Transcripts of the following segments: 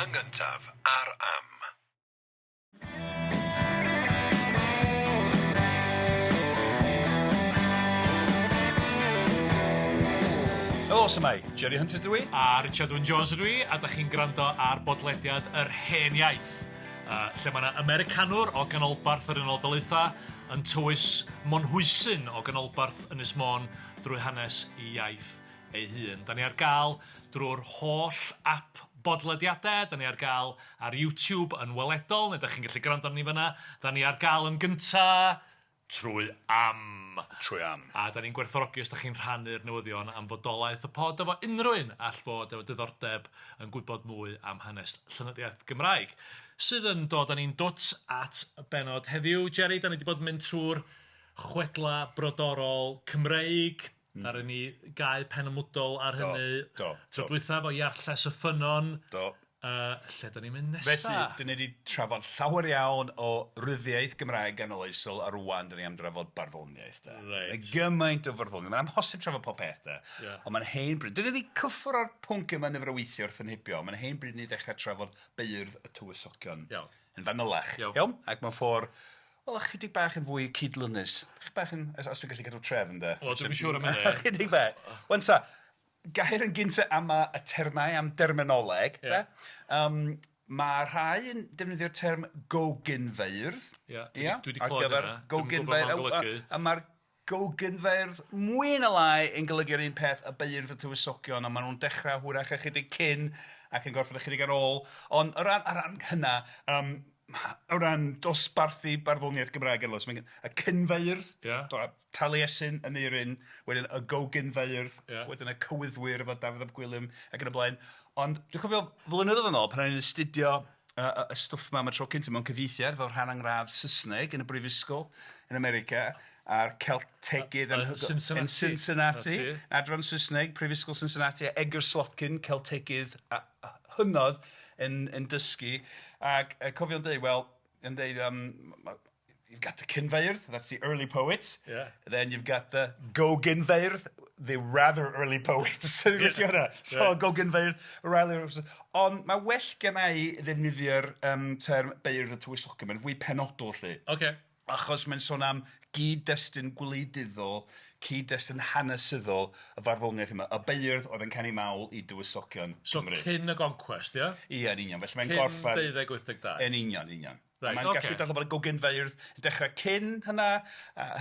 Yn gyntaf ar Am. Helo, shwmae? Jerry Hunter dw i. A Richard Wyn Jones ydw i, a dach chi'n gwrando ar bodlediad Yr Hen Iaith, lle mae 'na Americanwr o ganolbarth yr Unol Daleithiau yn tywys Monhwysyn o ganolbarth Ynys Môn drwy hanes ei iaith ei hun. Da ni ar gael drwy'r holl app bodlediadau, da ni ar gael ar YouTube yn weledol, neu da chi'n gallu gwrando arni fan'na. Da ni ar gael yn gynta trwy Am. Trwy Am. A da ni'n gwerthfawrogi os da chi'n rhannu'r newyddion am fodolaeth y pod efo unrhyw un all fod efo diddordeb yn gwybod mwy am hanes llenyddiaeth Gymraeg. Sydd yn dod â ni'n dwt at y bennod heddiw. Jerry, da ni wedi bod yn mynd trwy'r chwedlau brodorol Cymreig. Ddaru ni gau pen ymwdol ar hynny. Do, do. Tro dwytha efo Iarlles y Ffynnon. Do. Lle 'dan ni'n mynd nesa? Felly, 'dan ni 'di trafod llawer iawn o ryddiaith Gymraeg ganoloesol a rŵan 'dan ni am drafod barddoniaeth de. Reit. Mae gymaint o farddoniaeth, mae'n amhosib trafod pob peth de. Ia. Ond mae'n hen bryd. 'Dan ni 'di cyffwrdd â'r pwnc yma nifer o weithiau wrth yn heibio, ond mae'n hen bryd i ni ddechrau trafod beirdd y tywysogion. Iawn. Yn fanylach. Iawn. Iawn? Ac mewn ffordd wel ychydig bach yn fwy cydlynus. Chydig bach yn os os dwi'n gallu cadw trefn de. Wel, dwi'm yn siŵr am hynny. Ychydig bach. Wan ta, gair yn gynta am y termau, am derminoleg, Ia. de. Mae rhai yn defnyddio'r term gogynfeirdd. Ia, Ia. dwi 'di clywed Ar gyfer hynna. Dwi'm yn gwybod gogynfeirdd. be' ma'n golygu. A mae'r gogynfeirdd mwy na lai yn golygu'r un peth y beirdd y tywysogion, a maen nhw'n dechrau hwyrach ychydig cyn ac yn gorffen ychydig ar ôl. Ond o ran, o ran hynna, o ran dosbarthu barddoniaeth Gymraeg ar lawr, so mae gen y cynfeirdd, Ia. do, Taliesin, Aneirin, wedyn y gogynfeirdd, Ia. wedyn y cywyddwyr efo Dafydd ap Gwilym ac yn y blaen. Ond dwi'n cofio flynyddoedd yn ôl pan o'n i'n astudio y stwff 'ma am y tro cyntaf mewn cyfieithiad fel rhan o'n ngradd Saesneg yn y brifysgol yn America a'r Celtegydd yn yn Cincinnati, adran Saesneg, Prifysgol Cincinnati, a Edgar Slotkin, Celtegydd a hynod yn yn dysgu ac cofio'n deud, wel, yn deud you've got the cynfeirdd, that's the early poets. Yeah. Then you've got the gogynfeirdd, the rather early poets. Dwi'n licio hwnna. So Yeah. gogynfeirdd, rather ond mae well genna i ddefnyddio'r term beirdd y tywysogion, mae'n fwy penodol 'lly. Ocê. Achos mae'n sôn am gyd-destun gwleidyddol, cyd-destun hanesyddol y farddoniaeth yma, y beirdd oedd yn canu mawl i dywysogion Cymru. So cyn y goncwest, ia? Ie, yn union. Felly mae'n gorffen... Cyn 1282. Yn union, union. Right, mae'n okay. gallu dadlau bod y gogynfeirdd yn dechrau cyn hynna,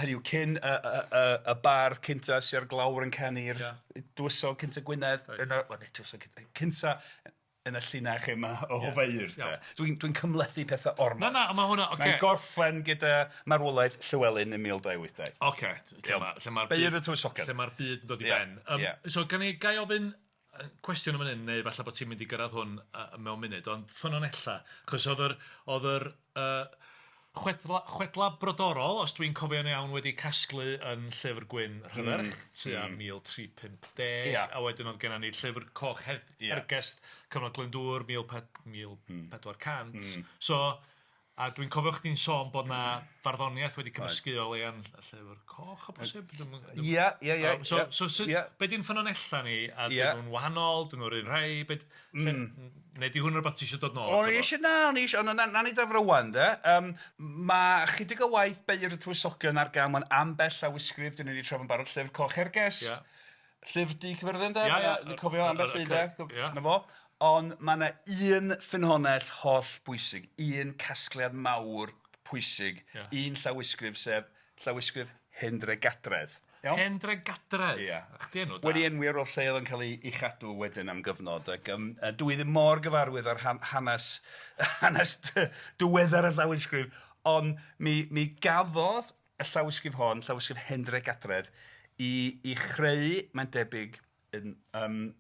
hynny yw cyn y, y, y, y bardd cynta sy'n ar glawr yn canu'r yeah. dywysog cynta Gwynedd, right. yn y, well, nid tywysog cynta, cynta yn y llinach yma o yeah. feirdd. Yeah. Dwi'n dwi cymhlethu pethau ormod. Na, na, mae hwnna, oce. Okay. Mae'n gorffen gyda marwolaeth Llywelyn yn 1282. Oce, okay. lle mae'r ma Beirdd y tywysogion. Lle mae'r byd yn dod i ben. Yeah. So, gan i, gai ofyn cwestiwn am hyn, neu falle bod ti'n mynd i gyrraedd hwn mewn munud, ond ffynonella, chos oedd yr, oedd yr chwedla, chwedla brodorol, os dwi'n cofio'n iawn, wedi casglu yn Llyfr Gwyn Rhydderch, tua 1350, Ia. a wedyn oedd gennym ni Llyfr Coch Hedd- Ia. Hergest, Cyfnod Glyndŵr, 1400. So, a dwi'n cofio chdi'n sôn bod 'na farddoniaeth wedi cymysgu o leia'n Llyfr Coch o bosib? Dwi'm yn- dwi'm- Ia, ia, ia. So, so sut, Ia. be di'n ffynonella ni? A Ia. dyn nhw'n wahanol, dyn nhw'r un rhai, be, lle, neu di hwn rhywbeth ti eisiau dod nôl O'n ato i fo? eisiau, na, o'n i eisiau, ond na, na ni dafro wan, de. Mae chydig o waith beirdd y tywysogion ar gael mewn ambell lawysgrif, dyn ni wedi trafod yn barod, Llyfr Coch Hergest, Ia. Llyfr Du Caerfyrddin, de? Ia, ia. Dwi'n cofio ambell un, de? Ia. Na fo. Ond mae yna un ffynhonnell holl bwysig, un casgliad mawr pwysig, Ia. un llawysgrif, sef llawysgrif Hendre Gadredd. Iawn? Hendre Gadredd? Ia. A chdi enw da. Wedi enwi ar ôl lle oedd yn cael ei, ei chadw wedyn am gyfnod ac dwi ddim mor gyfarwydd â'r hanes hanes diweddar y llawysgrif, ond mi, mi gafodd y llawysgrif hon, llawysgrif Hendre Gadredd, i, i chreu, mae'n debyg, yn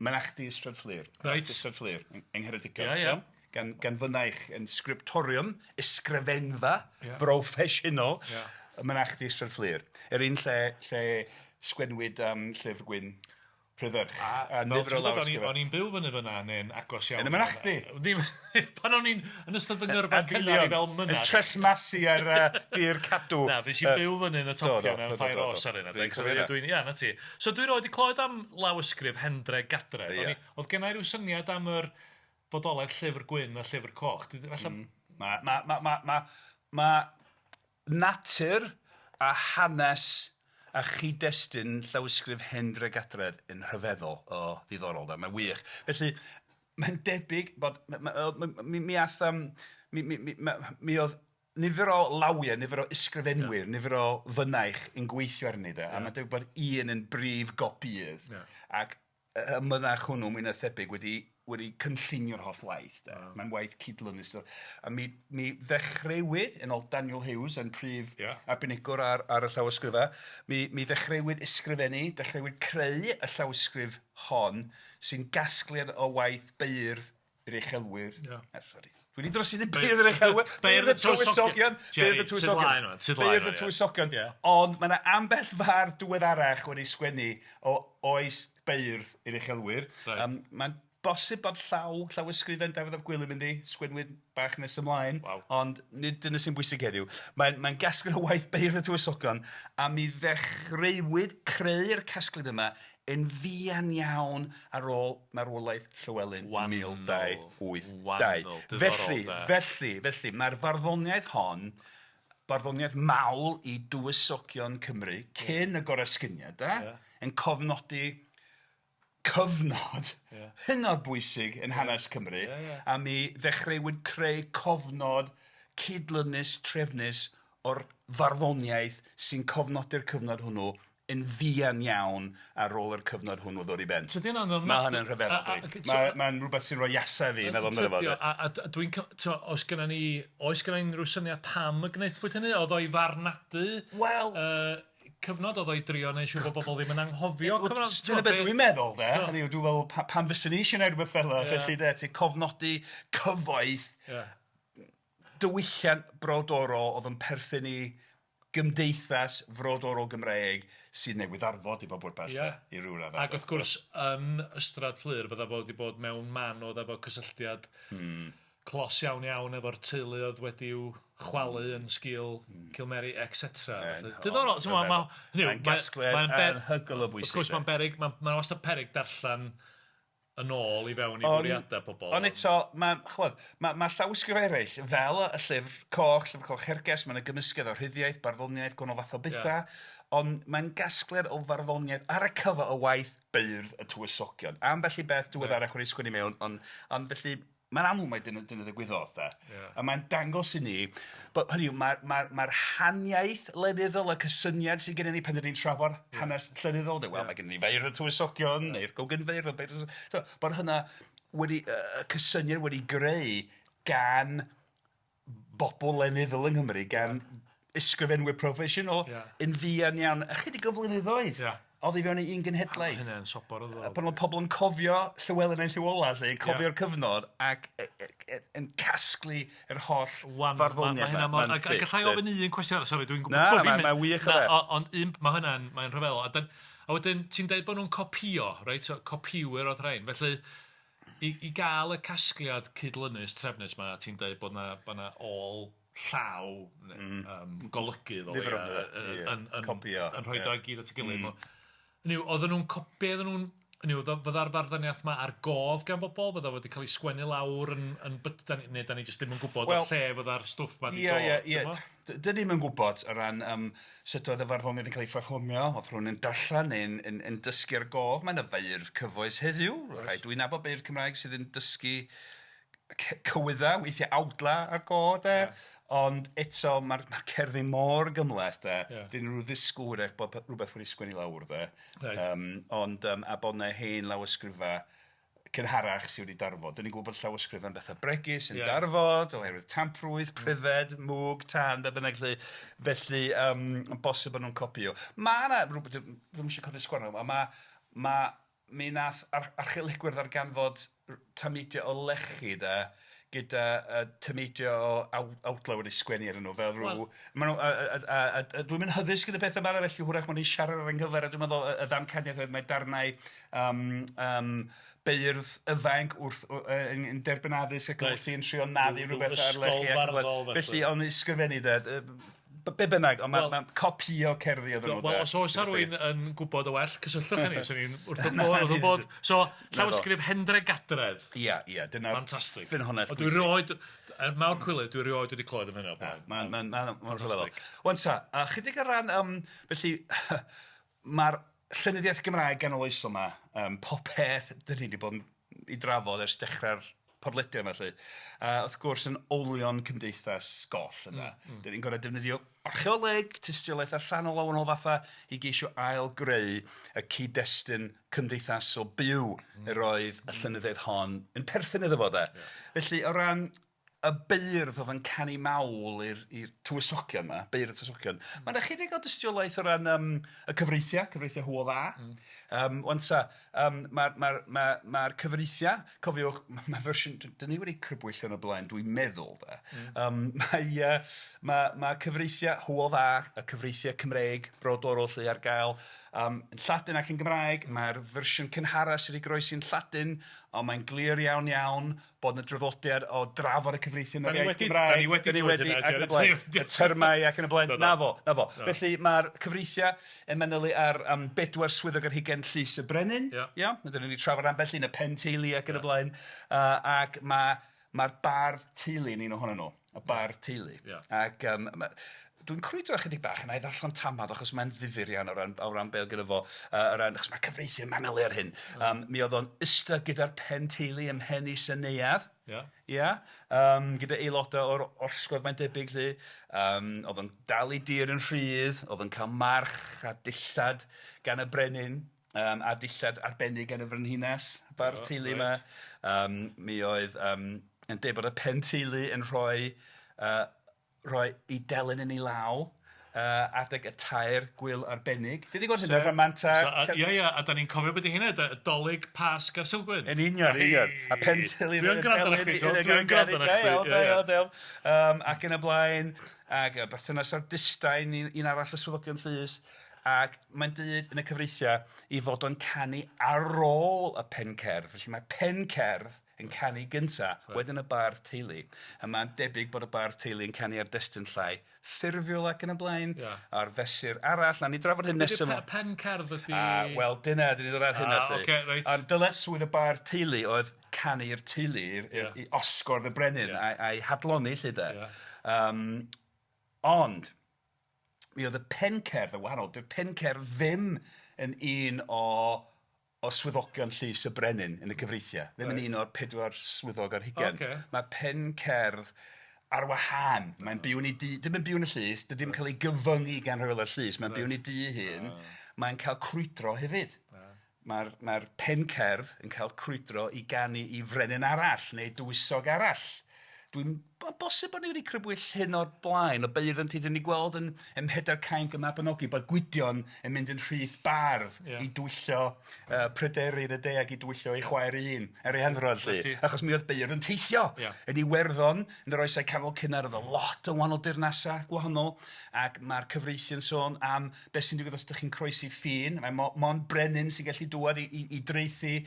mynachdy Ystrad Fflur. Reit. Ystrad Fflur, yng Ngheredigion. Ia, ia. Iawn? Gan, gan fynaich yn scriptorium, ysgrifenfa Ia. broffesiynol, Ia. y mynachdy Ystrad Fflur. Yr un lle, lle sgwennwyd Llyfr Gwyn Rhydderch. A nifer fel o ti'n gwybod, o'n i- lawysgrifau. o'n i'n byw fyny fyna, neu'n agos iawn. Yn y mynachdy? Ddim, pan o'n i'n yn ystod fy ngyrfa cynnar i fel Yn mynach. tresmasu ar dir cadw. Na, fues i'n byw fyny yn y do, topia do, mewn do, ffair do, do. os ar un Dwi'n adeg. So cofio ie, hynna. dwi'n, ia, na ti. So dwi roed i clywed am lawysgrif Hendre Gadredd. Ie. O'n i, oedd genna i ryw syniad am yr fodolaeth Llyfr Gwyn a Llyfr Coch. Dwi falle... Ma' ma' ma' ma' ma' ma' natur a hanes a chyd-destun llawysgrif Hendre Gadredd yn rhyfeddol o ddiddorol de, mae'n wych. Felly mae'n debyg bod mi mi ath yym mi mi mi ma' mi o'dd nifer o lawiau, nifer o ysgrifenwyr, yeah. nifer o fynaich yn gweithio arni de, yeah. a mae'n debyg bod un yn brif gopïydd. Yeah. Ac y mynach hwnnw, mwy na thebyg, wedi wedi cynllunio'r holl waith de. Wow. Mae'n waith cydlynus. A mi mi ddechreuwyd, yn ôl Daniel Hughes, yn prif yeah. arbenigwr ar, ar y llawysgrifau, mi, mi ddechreuwyd ysgrifennu, dechreuwyd creu y llawysgrif hon, sy'n gasgliad o waith beirdd yr uchelwyr. Yeah. Ah, sori. Dwi wedi dros i beirdd yr uchelwyr, beirdd y tywysogion, beirdd y tywysogion. Beirdd y tywysogion. Ond mae yna ambell fardd diweddarach wedi sgwennu o oes beirdd yr uchelwyr. Right. Mae'n bosib bod llaw, llawysgrifen Dafydd ap Gwilym ynddi, sgwennwyd bach nes ymlaen, wow. ond nid dyna sy'n bwysig heddiw. Mae'n mae gasglu o waith beirdd y tywysogion, a mi ddechreuwyd creu'r casgliad yma yn fuan iawn ar ôl marwolaeth Llywelyn yn 1282. Felly, felly, felly, mae'r farddoniaeth hon, barddoniaeth mawl i dywysogion Cymru cyn y goresgyniad, de, yn cofnodi cyfnod hynod bwysig yn hanes Cymru, a mi ddechreuwyd creu cofnod cydlynus, trefnus o'r farddoniaeth sy'n cofnodi'r cyfnod hwnnw yn fuan iawn ar ôl yr cyfnod hwnnw ddod i ben. Tydi hynna'n ofnadwy? Mae hynny'n rhyfeddol, dydi? Mae, mae'n rhywbeth sy'n rhoi iasau fi, meddwl amdano fo. A, a, a dwi'n, oes genna ni, oes genna ni unrhyw syniad pam y gwnaethpwyd hynny? Oedd o i farnadu? Wel... Cyfnod oedd o i drio neud siŵr bod bobl ddim yn anghofio cyfnod? Dyna beth dwi'n meddwl, de. Hynny yw, dwi'n meddwl, pam fyswn i eisiau gwneud rhywbeth fel yna, felly, de, ti'n cofnodi cyfoeth diwylliant brodorol oedd yn perthyn i gymdeithas frodorol Gymreig sydd newydd ddarfod i bob pwrpas de, i ryw raddau. Ac wrth gwrs, yn Ystrad Fflur, fydda fo wedi bod mewn man oedd efo cysylltiad clos iawn iawn efo'r teulu oedd wedi'w chwalu yn sgil Cilmeri, etc. Felly, diddorol, ti'n gwbod, ma' hynny yw, Mae'n gasgliad anhygoel o bwysig. Wrth gwrs, mae'n beryg, mae'n wastad peryg darllen yn ôl i fewn i fwriadau pobl. Ond eto, mae, ch'mod, ma' ma' llawysgrifau eraill, fel y Llyfr Coch, Llyfr Coch Hergest, mae 'na gymysgedd o rhyddiaith, barddoniaeth, gwahanol fath o bethau, ond mae'n gasgliad o farddoniaeth ar y cyfa o waith beirdd y tywysogion. Ambell i beth diweddarach wedi sgwennu mewn, ond, ond felly mae'n amlwg mai dyna, dyna ddigwyddodd, de. Yeah. A mae'n dangos i ni, bod, hynny yw, mae'r mae, mae haniaeth lenyddol, y cysyniad sydd gennym ni pan ydyn ni'n trafod yeah. hanes llenyddol, de, wel, yeah. mae gennym ni feirdd y tywysogion, yeah. neu'r gogynfeirdd, beirdd y tywysogion, bod hynna wedi, y cysyniad wedi greu gan bobl lenyddol yng Nghymru, gan yeah. ysgrifenwyr proffesiynol yeah. yn fuan iawn, ychydig o flynyddoedd. Yeah. Oddi fewn i un genhedlaeth. Mae hynny'n sobor o ddiddorol. Pan oedd pobl yn cofio Llywelyn ein Llyw Ola, 'lly, yn cofio'r yeah. cyfnod ac e, e, e, yn casglu yr holl farddoniaeth. Mae hynna mor... A gallai ofyn un cwestiwn arall, sori, dwi'n gwybod bod fi'n mynd... Na, mae'n wych o beth. Ond un, mae hynna'n, mae'n rhyfeddol. A, dan, a wedyn, ti'n deud bod nhw'n copïo, reit? Copïwyr oedd rhain. Felly, I i gael y casgliad cydlynus, trefnus 'ma, ti'n deud bod 'na bod 'na ôl llaw neu golygydd o leia yn yn Copïo. yn rhoid o i gyd at ei gilydd. Hynny yw, oedden nhw'n co- be oedden nhw'n hynny yw, fydda'r farddoniaeth 'ma ar gof gan bobl? Fydda wedi cael ei sgwennu lawr yn yn byt- dan ni neu dan ni jyst ddim yn gwybod o lle fydda'r stwff 'ma 'di dod, Ie, ie, ie. Dyn ni'm yn gwybod o ran yym sut oedd y farddoniaeth yn cael ei pherfformio, oedd rhywun yn darllen neu'n yn yn dysgu ar gof. Mae 'na feirdd cyfoes heddiw, rhai dwi'n nabod beirdd Cymraeg sydd yn dysgu cywyddau, weithiau awdlau ar go' de. Ia. Ond eto ma'r ma' cerddi mor gymhleth de. Ia. Dyn nhw ddisgwyl hwyrach bod rhywbeth wedi sgwennu lawr de. Reit. Ond yym a bod 'na hen lawysgrifau cynharach sydd wedi darfod. Dan ni'n gwybod bod llawysgrifau'n bethau bregus yn darfod oherwydd tamprwydd, pryfed, mwg, tân, be bynnag 'lly. Felly yym yn bosib bod nhw'n copïo. Ma' 'na rywbeth, dwi'm isio codi sgwarnog, ond ma' ma' mi nath archeolegwyr ddarganfod tameidiau o lechi de, gyda tameidiau o awdlau wedi sgwennu arnyn nhw fel rhyw... Wel... Maen nhw, a dwi'm yn hyddysg yn y pethau yma, felly hwyrach mod i'n siarad ar fy nghyfer, a dwi'n meddwl y ddamcaniaeth oedd mae darnau beirdd ifanc wrth yn derbyn addysg ac wrthi yn trio naddu rhywbeth ar lechi. Ysgol farddol felly. Felly, ond ysgrifennu de, Be bynnag, ond mae Wel- ma copïo cerddi oedden nhw. Wel, de. os oes 'na rywun yn gwybod y well, cysylltwch â ni, 'sen ni'n wrth y bodd, wrth y bodd. So, llawysgrif Hendre Gadredd. Ia, ia, dyna'r Fantastic. ffynhonnell O, dwi bwysig. rioed, er mawr cwilydd, dwi rioed wedi clywed am hynna o'r blaen. Mae'n ma, ma, ma rhyfeddol. Fantastic. Wan ta, a chydig o ran, felly, mae'r llenyddiaeth Gymraeg ganoloesol yma, popeth dyn ni wedi bod yn ei drafod ers dechrau'r podlediad yma, 'lly. Wrth gwrs, yn olion cymdeithas goll yna. Dyn ni'n gorfod defnyddio archeoleg, tystiolaeth allanol o wahanol fatha i geisio ail-greu y cyd-destun cymdeithasol byw yr oedd y llenyddiaeth hon yn perthyn iddo fo, de. Felly, o ran y beirdd oedd yn canu mawl i'r i'r tywysogion 'ma, beirdd y tywysogion. Mae 'na chydig o dystiolaeth o ran y cyfreithiau, cyfreithiau Hywel Dda. 'Wan ta, mae'r ma ma ma cyfreithiau, cofiwch, mae fersiwn, dyn ni wedi crybwyll yn y blaen, dwi'n meddwl, de. Mae ma ma cyfreithiau Hywel Dda, y cyfreithiau Cymreig brodorol 'lly ar gael yn Lladin ac yn Gymraeg. Mae'r fersiwn cynhara sydd wedi goroesi yn Lladin, ond mae'n glir iawn iawn bod 'na draddodiad o drafod y cyfreithiau yn yr iaith Gymraeg. Da ni wedi dweud hynna, ac yn y blaen. Y termau ac yn y blaen. Na fo, na fo. Felly mae'r cyfreithiau yn manylu ar bedwar swyddog ar hugain llys y brenin. Ia. Ia. Dyna ni trafod ambell un, y pen teulu ac yn y blaen. Ac mae mae'r bardd teulu yn un ohonyn nhw, y bardd teulu. Ia. Ac dwi'n crwydro ychydig bach, a na i ddarllen tamad achos mae'n ddifyr iawn o ran be oedd gyda fo, o ran, achos mae'r cyfreithiau manylu ar hyn. Mi oedd o'n ista gyda'r pen teulu ym mhen is y neuadd. Ia. Ia. Gyda aelodau o'r orsgodd mae'n debyg 'lly. Oedd o'n dal ei dir yn rhydd, oedd o'n cael march a dillad gan y brenin, a dillad arbennig gan y frenhines, bardd teulu yma. Mi oedd yn deud bod y pen teulu yn rhoi rhoi ei delyn yn ei law adeg y tair gwyl arbennig. Dyn ni'n gweld hynna, rhamanta... Ia, ia, a da ni'n cofio beth i hynna, Dolig, Pasg a'r Sulgwyn. Yn union, yn union. A pen teulu... Dwi'n gwrando ar chdi, dwi'n gwrando ar chdi. Da iawn, da iawn. Ac yn y blaen, ac y berthynas â'r distain, un arall y swyddogion llys, ac mae'n dweud yn y cyfreithiau i fod o'n canu ar ôl y pencerdd. Felly mae pencerdd yn canu gynta, wedyn y bardd teulu. A mae'n debyg bod y bardd teulu yn canu ar destun llai ffurfiol ac yn y blaen, a'r fesur arall. Nawn ni drafod hyn nes ymlaen. Pen cerdd ydi... Wel, dyna, dyn ni ddod ar hynna. Okay, reit. Ond dyletswydd y bardd teulu oedd canu i'r teulu, i osgordd y brenin, a'i hadlonni, 'lly de. Ond, mi oedd y pencerdd yn wahanol. Dyw'r pencerdd ddim yn un o swyddogion llys y brenin yn y cyfreithiau. Ddim yn un o'r pedwar swyddog ar hugain. Mae pencerdd ar wahân. Mae'n byw yn ei dŷ, ddim yn byw yn y llys, dydy ddim yn cael ei gyfyngu gan rheolau'r llys, mae'n byw yn ei dŷ ei hun. Mae'n cael crwydro hefyd. Mae'r mae pencerdd yn cael crwydro i ganu i frenin arall neu dywysog arall. Dwi'n bosib bod ni wedi crybwyll hyn o'r blaen, o beirdd yn teithio, ni gweld yn ym Mhedair Cainc y Mabinogi bod Gwydion yn mynd yn rhith bardd i dwyllo Pryderi yn y de ac i dwyllo ei chwaer ei hun ar ei handrodd 'lly. Achos mi oedd beirdd yn teithio yn Iwerddon yn yr oesau canol cynnar, oedd lot o wahanol dirnasau gwahanol, ac mae'r cyfreithiau'n sôn am beth sy'n digwydd os ydych chi'n croesi ffin, mae mond brenin sy'n gallu dŵad i draethu.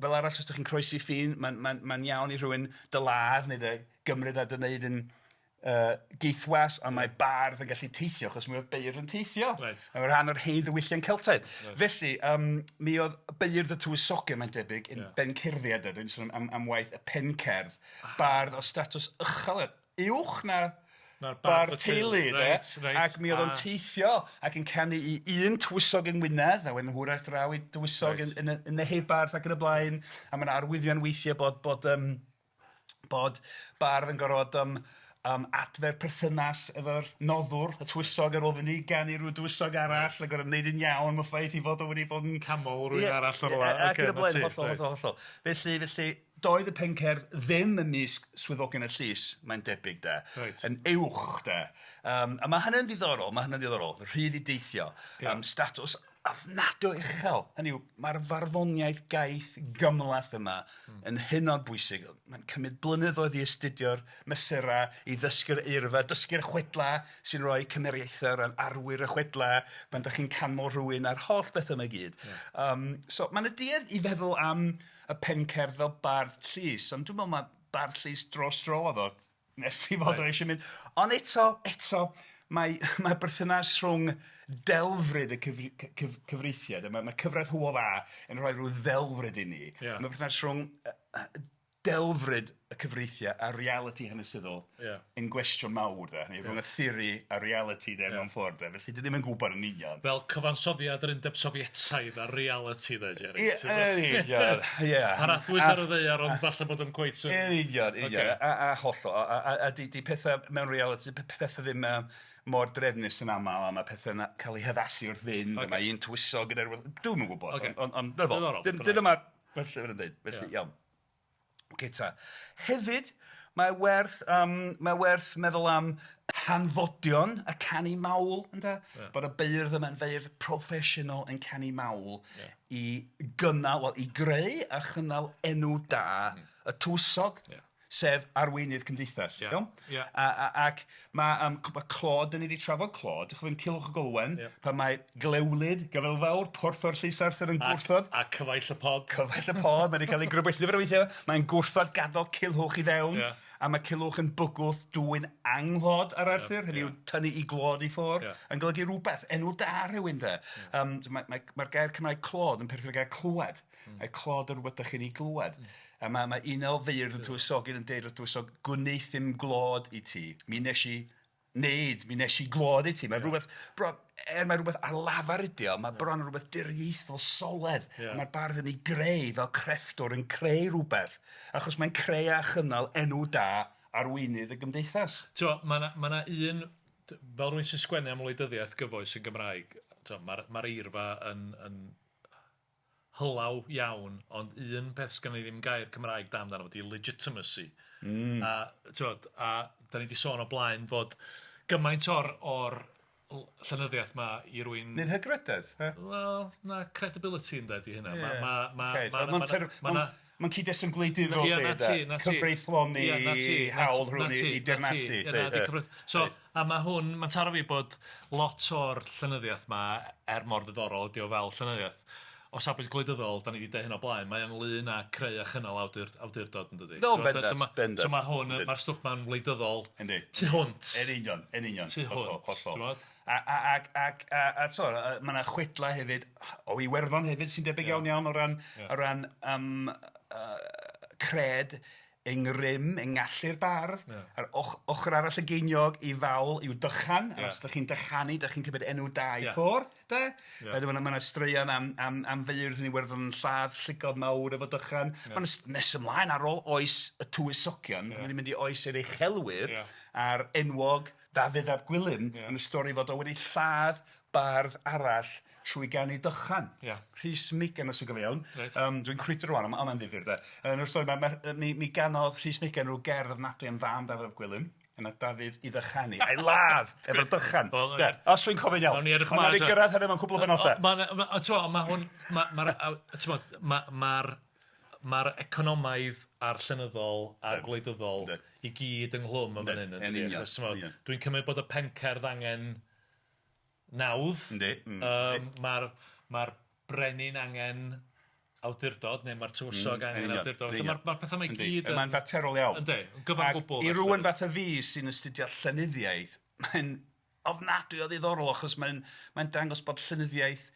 Fel arall, os ydych chi'n croesi ffin, mae'n ma iawn i rhywun dy ladd neu dy gymryd a dy wneud yn geithwas, ond mae bardd yn gallu teithio, achos mi oedd beirdd yn teithio. Reit. Mae'n rhan o'r hen ddiwylliant Celtaidd. Felly, mi oedd beirdd y tywysogion, mae'n debyg, yn bencerddiad, dwi'n sôn am waith y pencerdd, bardd o statws uchel, uwch na bardd teulu, de. Ac mi oedd o'n teithio ac yn canu i un tywysog yng Ngwynedd, a wedyn hwyrach draw i dywysog yn y Neheubarth ac yn y blaen, a mae yna arwyddion weithiau bod bardd yn gorfod adfer perthynas efo'r noddwr, y tywysog, ar ôl fynd i ganu rhyw dywysog arall, a gorfod wneud yn iawn am y ffaith i fod o wedi bod yn camol rhywun arall o'r wlad. Ac yn y blaen, hollol, hollol, hollol. Felly, doedd y pencerdd ddim ymysg swyddogion y llys, mae'n debyg, de. Yn uwch, de. A mae hynny'n ddiddorol, rhydd i deithio, statws ofnadwy uchel. Hynny yw, mae'r farddoniaeth gaeth gymhleth yma yn hynod bwysig. Mae'n cymryd blynyddoedd i astudio'r mesurau, i ddysgu'r eirfa, dysgu'r chwedla sy'n rhoi cymeriaethau o ran arwyr y chwedla, pan dach chi'n canmol rhywun a'r holl beth yma i gyd. So mae 'na duedd i feddwl am y pencerdd fel bardd llys, ond dwi'n meddwl mae bardd llys dros dro oedd o, nes i fod o eisiau mynd. Ond eto, mae mae berthynas rhwng delfryd y cyfreithiau, mae mae cyfraith Hywel Dda yn rhoi rhyw ddelfryd i ni. Ia. Mae berthynas rhwng delfryd y cyfreithiau a realiti hanesyddol yn gwestiwn mawr de, hynny rhwng y theori a realiti de mewn ffordd de, felly dyn ni'm yn gwybod yn union. Fel cyfansoddiad yr Undeb Sofietaidd a realiti de, Jerry. Ie, yn union, ie. Paradwys ar y ddaear ond falle bod o'n cweit yn... Yn union, union, a hollol, a di pethau mewn realiti, pethau ddim mor drefnus yn aml, a mae pethau'n cael eu haddasu wrth fynd, a mae un tywysog yn erwyd, dwi'm yn gwybod, ond dyna fo, dyna mae'r llyfr yn dweud, felly iawn. Ocê ta. Hefyd, mae werth mae werth meddwl am hanfodion y canu mawl, ynde? Ia. Bod y beirdd yma'n feirdd proffesiynol yn canu mawl Ia. i gynnal, wel, i greu a chynnal enw da y tywysog. Ia. Sef arweinydd cymdeithas, Ia. iawn? Ia. A ac ma' ma' clod, 'dan ni 'di trafod clod, dych chi'n Culhwch ag Olwen, Ia. pan mae Glewlyd, Gyfyl Fawr, Porthor Llys Arthur yn gwrthod A cyfaill y pod. Cyfaill y pod, mae wedi cael ei grybwyll nifer o weithiau, mae'n gwrthod gadael Culhwch i fewn, Ia. a mae Culhwch yn bygwth dwyn anghlod ar Arthur, hynny yw tynnu i glod i ffwrdd, yn golygu rhywbeth, enw da rhywun de. So mae'r gair Cymraeg clod yn perthyn i'r gair clywed. Mae clod yn rhywbeth dych chi'n ei glywed. A mae un o feirdd y tywysogion yn deud wrth dywysog, gwneuthum glod i ti, mi nes i wneud, mi nes i glod i ti. Mae rhywbeth, bron, er mae rhywbeth ar lafar ydi o, mae bron yn rhywbeth diriaethol soled. Mae'r bardd yn ei greu fel crefftwr yn creu rhywbeth, achos mae'n creu a chynnal enw da arweinydd y gymdeithas. T'mo', ma' 'na ma' 'na un, fel rywun sy'n sgwennu am wleidyddiaeth gyfoes yn Gymraeg, t'mo', ma'r eirfa yn hylaw iawn, ond un peth sgynnon ni ddim gair Cymraeg da amdano fo 'di legitimacy. A t'mod, a 'dan ni 'di sôn o blaen fod gymaint o'r llenyddiaeth 'ma i rywun... Nid hygrededd, e? Wel, na, credibility ynde 'di hynna. Ie. Ma' ma' ma' Ocê, so ma' ma'n ter- ma' 'na Mae'n cyd-destun gwleidyddol Ie, lly, 'na de? ti, 'na ti. Cyfreithloni Ie, 'na ti, hawl rhywun na ti, i deyrnasu. Na ti, na ti, So, a mae hwn, mae'n taro fi bod lot o'r llenyddiaeth 'ma, er mor ddiddorol ydi o fel llenyddiaeth, o safbwynt gwleidyddol, da ni 'di deud hyn o blaen, mae ynglyn â creu a chynnal awdurdod yn dydi? No, bendant, bendant. So mae hwn, mae'r stwff ma'n wleidyddol Yndi. tu hwnt. Yn union, yn union. Tu hwnt, Hollol, hollol. t'mod? A ac a t'mo' ma' 'na chwedlau hefyd o Iwerddon hefyd sy'n debyg iawn iawn o ran o ran cred yng ngrym, yng ngallu'r bardd. A'r ochr arall y geiniog i fawl yw dychan. A os dych chi'n dychanu, dych chi'n cymryd enw da i ffwrdd, de? Wedyn ma' 'na straeon am feirdd yn Iwerddon yn lladd llygod mawr efo dychan. Ma'n nes ymlaen ar ôl oes y tywysogion, yeah. mynd i oes yr uchelwyr a'r enwog Ddafydd ap Gwilym yn y stori fod o wedi lladd bardd arall trwy ganu dychan. Rhys Megan os dwi'n gofio iawn. Reit. Dwi'n crwydro rwan, ond mae'n ddifyr de. Yn y stori mi ganodd Rhys Megan rhyw gerdd ofnadwy am fam Dafydd ap Gwilym. Yna Dafydd i ddychanu, a'i ladd efo'r dychan. Wel, De, os dwi'n cofio'n iawn. Nawn ni edrych Ond ymlaen nawn ni eto. gyrraedd hynny mewn cwpl o benodau. T'mo', ma' hwn, ma'r, t'mo', ma'r economaidd a'r llenyddol a'r gwleidyddol i gyd ynghlwm yn fan hyn, Yn yn dydi? union, Achos, t'mo', union. dwi'n cymryd bod y pencerdd angen nawdd. Yndi. Mae'r brenin angen awdurdod, neu mae'r tywysog angen union, awdurdod. Felly union. mae'r pethau 'ma i gyd yn... Mae'n faterol iawn. Yndi, yn gyfan Ac gwbl. i felly. rywun fatha fi sy'n astudio llenyddiaeth, mae'n ofnadwy o ddiddorol achos mae'n dangos bod llenyddiaeth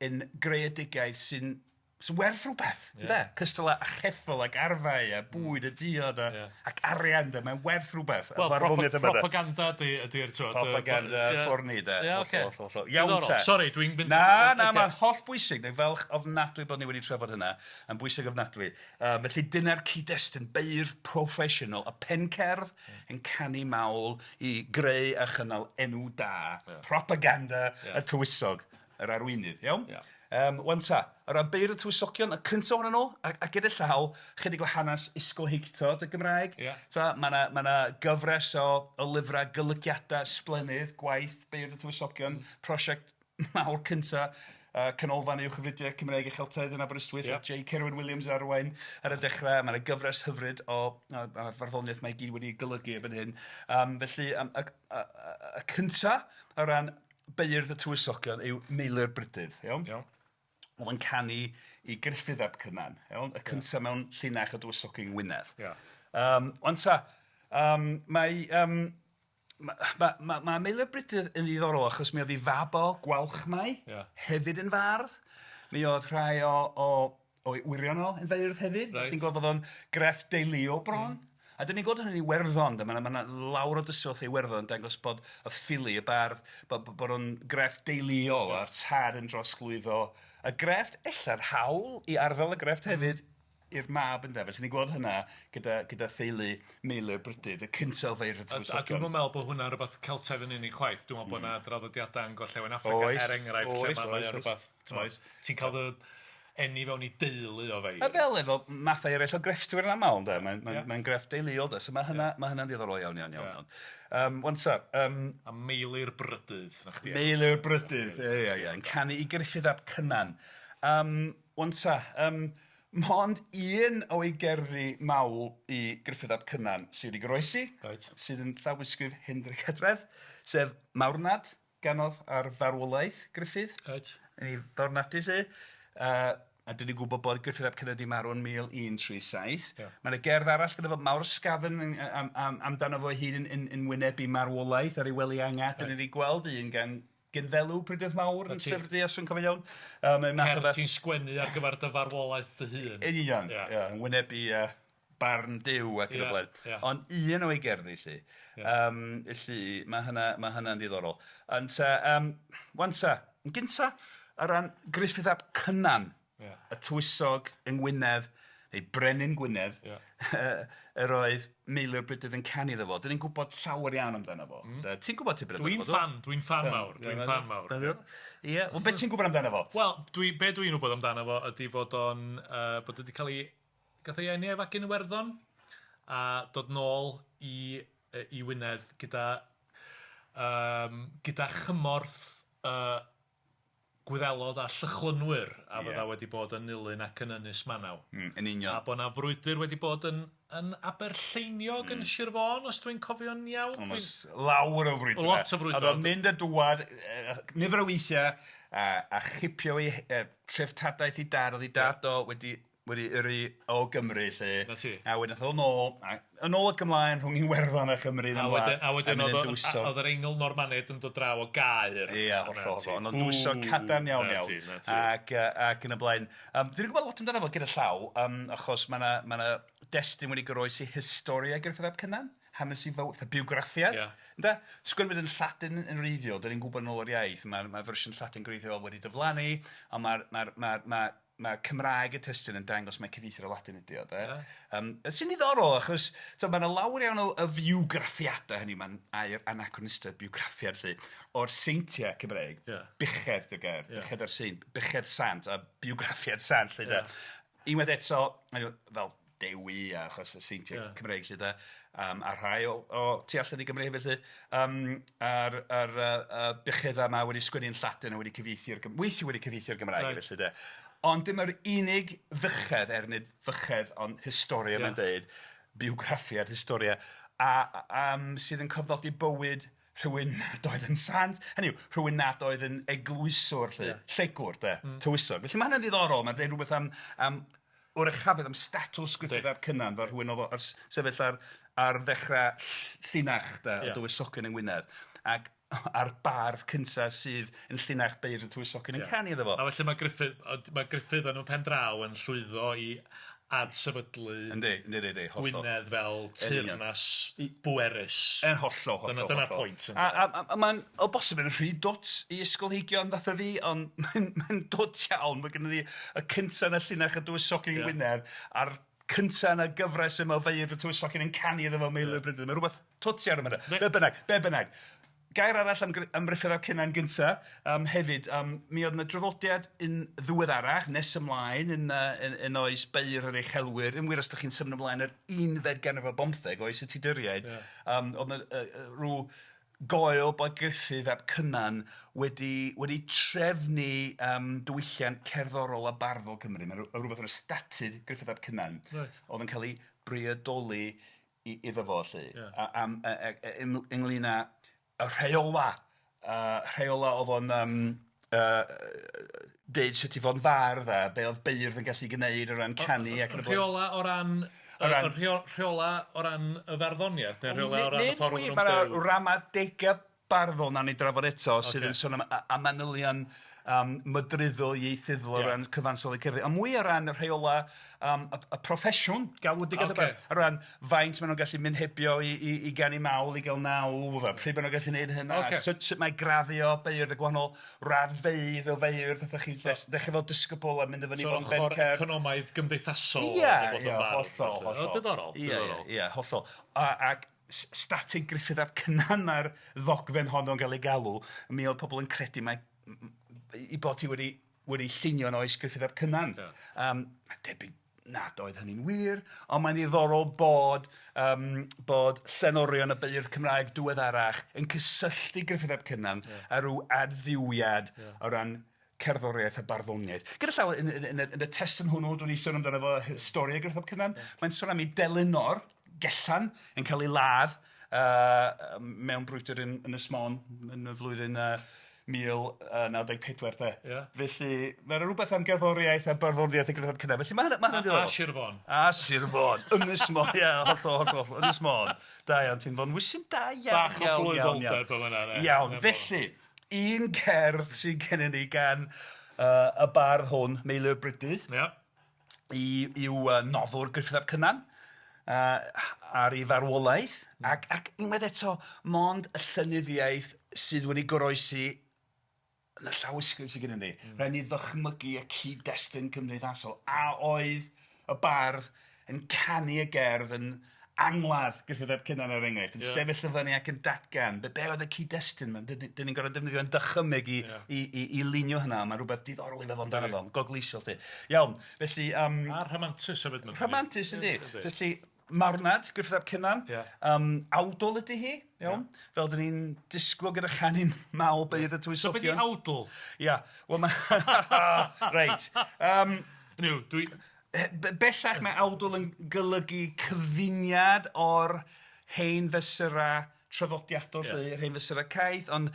yn greadigaeth sy'n werth rhywbeth, ynde? Cystal â cheffyl ac arfau a bwyd a diod a, ac arian, de, mae'n werth rhywbeth. Wel, Farddoniaeth yma, de. propaganda ydy'r, t'mod, Propaganda ffordd ni, de. Ie, ocê. Hollol, hollol. Iawn Diddorol. te. Sori, dwi'n mynd... Na, na, Ocê. mae'n holl bwysig. Dwi'n falch ofnadwy bod ni wedi trafod hynna. Yn bwysig ofnadwy. Felly dyna'r cyd-destun beirdd proffesiynol, y pencerdd yn canu mawl i greu a chynnal enw da, propaganda y tywysog, yr arweinydd, iawn? Ia. Wan ta, o ran beirdd y tywysogion, y cyntaf ohonyn nhw, a gyda llaw, chydig o hanes ysgolheictod y Gymraeg. Ta, mae 'na ma' 'na gyfres o lyfrau golygiadau sblennydd, gwaith beirdd y tywysogion, prosiect mawr cynta, Canolfan Uwchgyfrydiau Cymreig a Cheltaidd yn Aberystwyth, J. Cerwyn Williams arwain ar y dechrau. Mae yna gyfres hyfryd o farddoniaeth mae i gyd wedi golygu erbyn hyn. Felly, y cynta o ran beirdd y tywysogion yw Meilir Brydydd, iawn? Iawn. Oedd yn canu i Gruffydd ap Cynan, iawn? Y cynta mewn llinach o dywysogion Ngwynedd. Wan ta, mae Ma' ma' ma' ma' Meilir Brydydd yn ddiddorol achos mi oedd ei fab o, Gwalchmai... Ia. ...hefyd yn fardd. Mi oedd rhai o o o'i wyrion o yn feirdd hefyd. Reit. Ti'n gweld bod o'n grefft deuluol bron. A 'dan ni'n gweld hynny yn Iwerddon de, ma' 'na ma' 'na lawr o dystiolaeth o Iwerddon yn dangos bod y ffili, y bardd, bod bod o'n grefft deuluol a'r tad yn drosglwyddo y grefft, ella'r hawl i arddel y grefft hefyd i'r mab ynde. Felly ni'n gweld hynna gyda gyda theulu Meilir Brydydd, y cynta o feirdd y A, a dwi'm yn meddwl bod hwnna'n rhywbeth Celtaidd yn unig chwaith. Dwi'n meddwl bod 'na draddodiadau yn Gorllewin Affrica, Oes, er enghraifft, lle oes, mae oes, o'n oes. rhywbeth, ti'mod, ti'n cael dy eni fewn i deulu o feirdd. A fel efo mathau eraill o grefftwyr yn aml, ynde? Mae'n mae'n Ie. mae'n grefft deuluol, de. So mae hynna, mae hynna'n ddiddorol iawn, iawn, iawn. Ie. iawn. Wan ta, A Meilir Brydydd, 'na chdi. Meilir Brydydd, ie, ie, ie, yn canu i Gruffydd ap Cynan. Wan ta, mond un o'i gerddi mawl i Gruffydd ap Cynan sydd wedi goroesi, sydd yn llawysgrif Hendrick Edredd, sef Marwnad, ganodd ar farwolaeth Gruffydd. Yn ei farwnadu 'lly. A dan ni'n gwybod bod Gruffydd ap Cynan 'di marw yn 1137. Mae 'na gerdd arall gyda fo, Mawr Ysgafn, yn, am, am, amdano fo ei hun yn, yn, yn wynebu marwolaeth ar ei wely angau. Dan ni wedi gweld un gan Gynddelw Prydydd Mawr yn Llyfr Du, os dwi'n cofio'n iawn. Mae'n math o Cerdd beth. ti'n sgwennu ar gyfer dy farwolaeth dy hun. Yn union, ia, yn wynebu barn Duw ac yn y blaen. Ond un o'i gerddi 'lly. Felly mae hynna, mae hynna'n ddiddorol. Ond ta, wan ta, yn gynta, o ran Gruffydd ap Cynan, y tywysog yng Ngwynedd, neu Brenin Gwynedd, yr oedd Meilir Brydydd yn canu iddo fo. Dan ni'n gwybod llawer iawn amdano fo. De. Ti'n gwybod tipyn amdano Dwi'n fo, dwyt? ffan, dwi'n ffan mawr, dwi'n ffan mawr. Ie, wel be ti'n gwybod amdano fo? Wel, dwi, be dwi'n wybod amdano fo ydy fod o'n, bod o wedi cael ei, gath ei eni a'i fagu yn Iwerddon, a dod nôl i, i Wynedd gyda, gyda chymorth Gwyddelod a Llychlynwyr a fydda wedi bod yn Nulyn ac yn Ynys Manaw. Yn union. A bod 'na frwydr wedi bod yn yn Aberlleiniog yn Sir Fôn, os dwi'n cofio'n iawn. Ond oes lawr o frwydrau. Lot o frwydrau. Oedd o'n mynd a dŵad nifer o weithiau a, a chipio ei treftadaeth ei dad, oedd ei dad o wedi wedi yrru o Gymru 'lly. 'Na ti. A wedyn ath o nôl, a yn ôl ac ymlaen rhwng Iwerddon a Chymru yn A wedyn, a wedyn mynd oedd yn dywysog. oedd yr Eingl Normaniaid yn dod draw o Gaer. Ia, hollol, hollol. Ond o'n dywysog cadarn iawn Na iawn. ti, na ti. Ac, ac yn y blaen. Dwi'n gwybod lot amdano fo gyda llaw, achos mae 'na ma' 'na destun wedi goroesi Historia Gruffydd ap Cynan, hanes i fywyd, fatha bywgraffiad. Ynde? Sgwennwyd yn Lladin yn wreiddiol, dan ni'n gwybod yn ôl yr iaith, mae'r ma fersiwn Lladin gwreiddiol wedi diflannu, ond mae'r ma ma ma ma Cymraeg y testun yn dangos mai cyfieithiad o Ladin ydi o, de. Sy'n ddiddorol, achos so, mae yna lawer iawn o fywgraffiadau, hynny mae'n air anachronistaidd, bywgraffiad, 'lly, o'r seintiau Cymreig. Buchedd y gair, buchedd ar saint, buchedd sant a bywgraffiad sant, 'lly, de. Unwaith eto, hynny yw, fel Dewi a achos y seintiau Cymreig, 'lly, de, a rhai o tu allan i Gymru hefyd, 'lly, a'r a'r bucheddau yma wedi sgwennu yn Lladin a wedi cyfieithu i'r Gym-, weithiau wedi cyfieithu i'r Gymraeg, felly, de. Ond dim yr unig fuchedd, er nid fuchedd, ond historia mae'n deud, bywgraffiad historia, a, sydd yn cofnodi bywyd rhywun nad oedd yn sant, hynny yw, rhywun nad oedd yn eglwyswr, 'lly, llegwr, de, tywysog. Felly mae hynny'n ddiddorol, mae'n deud rhywbeth am, am oruchafedd, am statws Gruffydd ap Cynan, fel rhywun oedd ar sefyll ar, ar ddechrau llinach de, y dywysogion yng Ngwynedd, ac a'r bardd cynta sydd yn llinach beirdd y tywysogion yn canu iddo fo. A felly mae Gruffydd, mae Gruffydd yn y pen draw yn llwyddo i adsefydlu Yndi, yndi, yndi, hollol. Gwynedd fel teyrnas bwerus. Yn hollol, hollol. Dyna pwynt. A, a, a, a mae'n o bosib yn rhy dwt i ysgolheigion fatha fi, ond mae'n mae dwt iawn. Mae gennym ni y cynta yn y llinach y dywysogion yeah. Gwynedd, a'r cynta yn y gyfres yma o feirdd y tywysogion yn canu iddo fo Meilir yeah. Brydydd. Mae rhywbeth twt iawn yma. Be bynnag, be bynnag. Gair arall am, am Gruffydd ap Cynan gynta, hefyd, mi oedd yna draddodiad yn ddiweddarach, nes ymlaen yn, yn, yn oes beirdd yr uchelwyr, yn wir os ydych chi'n symud ymlaen yr unfed ganrif ar bymtheg, oes y Tuduriaid, oedd yna rhyw goel bod Gruffydd ap Cynan wedi, wedi trefnu diwylliant cerddorol a barddol Cymru. Mae rhywbeth yn y statud Gruffydd ap Cynan oedd yn cael ei briodoli iddo fo, 'lly, am, ynglyn â y rheola, rheola oedd o'n deud sut i fod yn fardd a be oedd beirdd yn gallu gwneud o ran canu ac yn y blaen. Rheola o ran O ran... Y rheola o ran y farddoniaeth neu rheola o ran y ffordd maen nhw'n byw? Mae'na ramadega barddol nawn ni drafod eto sydd yn sôn am a manylion mydryddol ieithyddol o ran cyfansoddi cerddi, ond mwy o ran y rheola y proffesiwn galwedigaeth okay. o ran faint maen nhw'n gallu mynd hebio i ganu mawl i gael nawdd, a pryd maen nhw'n gallu gwneud hynna, okay. sut mae graddio beirdd y gwahanol raddfeydd o feirdd, fatha chi'n dechrau fel disgybl a mynd i fyny so, fel bencerdd. Ochr economaidd gymdeithasol. Ie, ie, hollol, hollol. Diddorol, diddorol. Ie, hollol. Ac statig Gruffydd ap Cynan mae'r ddogfen honno'n cael ei galw, mi oedd pobl yn credu mai i bod hi wedi llunio yn oes Gruffydd ap Cynan. Yeah. Mae'n debyg nad oedd hynny'n wir, ond mae'n ddiddorol bod llenorion y beirdd Cymraeg diweddarach yn cysylltu Gruffydd ap Cynan â rhyw adfywiad o ran cerddoriaeth a barddoniaeth. Gyda llaw, yn y testun hwnnw, dwi'n ei sôn amdano fo, stori Gruffydd ap Cynan, mae'n sôn am ei delynor, Gellan, yn cael ei ladd mewn brwydr yn Ynys Môn yn y flwyddyn 1094 de. Yeah. Felly, mae yna rhywbeth am gerddoriaeth a barddoniaeth y Gruffydd ap Cynan. Felly mae hynny'n ddiddorol. A Sir Fôn. A Sir Fôn. Ynys Môn, ie, hollol, hollol, Ynys Môn. Da iawn, ti'n Fonwysyn da iawn, Bach o blwyddoldeb yn fan'na. Iawn, felly, un cerdd sydd gennym ni gan y bardd hwn, Meilyr Brydydd. Ie. I'w noddwr Gruffydd ap Cynan ar ei farwolaeth ac unwaith eto mond y llenyddiaeth sydd wedi goroesi yn y llawysgrif sydd gennym ni. Rhaid ni ddychmygu y cyd-destun cymdeithasol a oedd y bardd yn canu y gerdd yn angladd Gruffydd ap Cynan er enghraifft, yn sefyll y fyny ac yn datgan, be oedd y cyd-destun? Dyn ni'n gorfod defnyddio'n dychymyg i lunio hynna, mae'n rhywbeth diddorol i feddwl amdano fo, gogleisiol 'lly. Iawn, felly... A rhamantus hefyd. Rhamantus yndi, felly marwnad Gruffydd ap Cynan, awdl ydy hi, iawn, fel dyn ni'n disgwyl gyda chanu mawl beirdd y tywysogion. So beth ydi awdl? Ia, wel mae... Reit. Hynny yw, dwi... Bellach mae awdl yn golygu cyfuniad o'r hen fesurau traddodiadol, 'lly, yr hen fesurau caeth, ond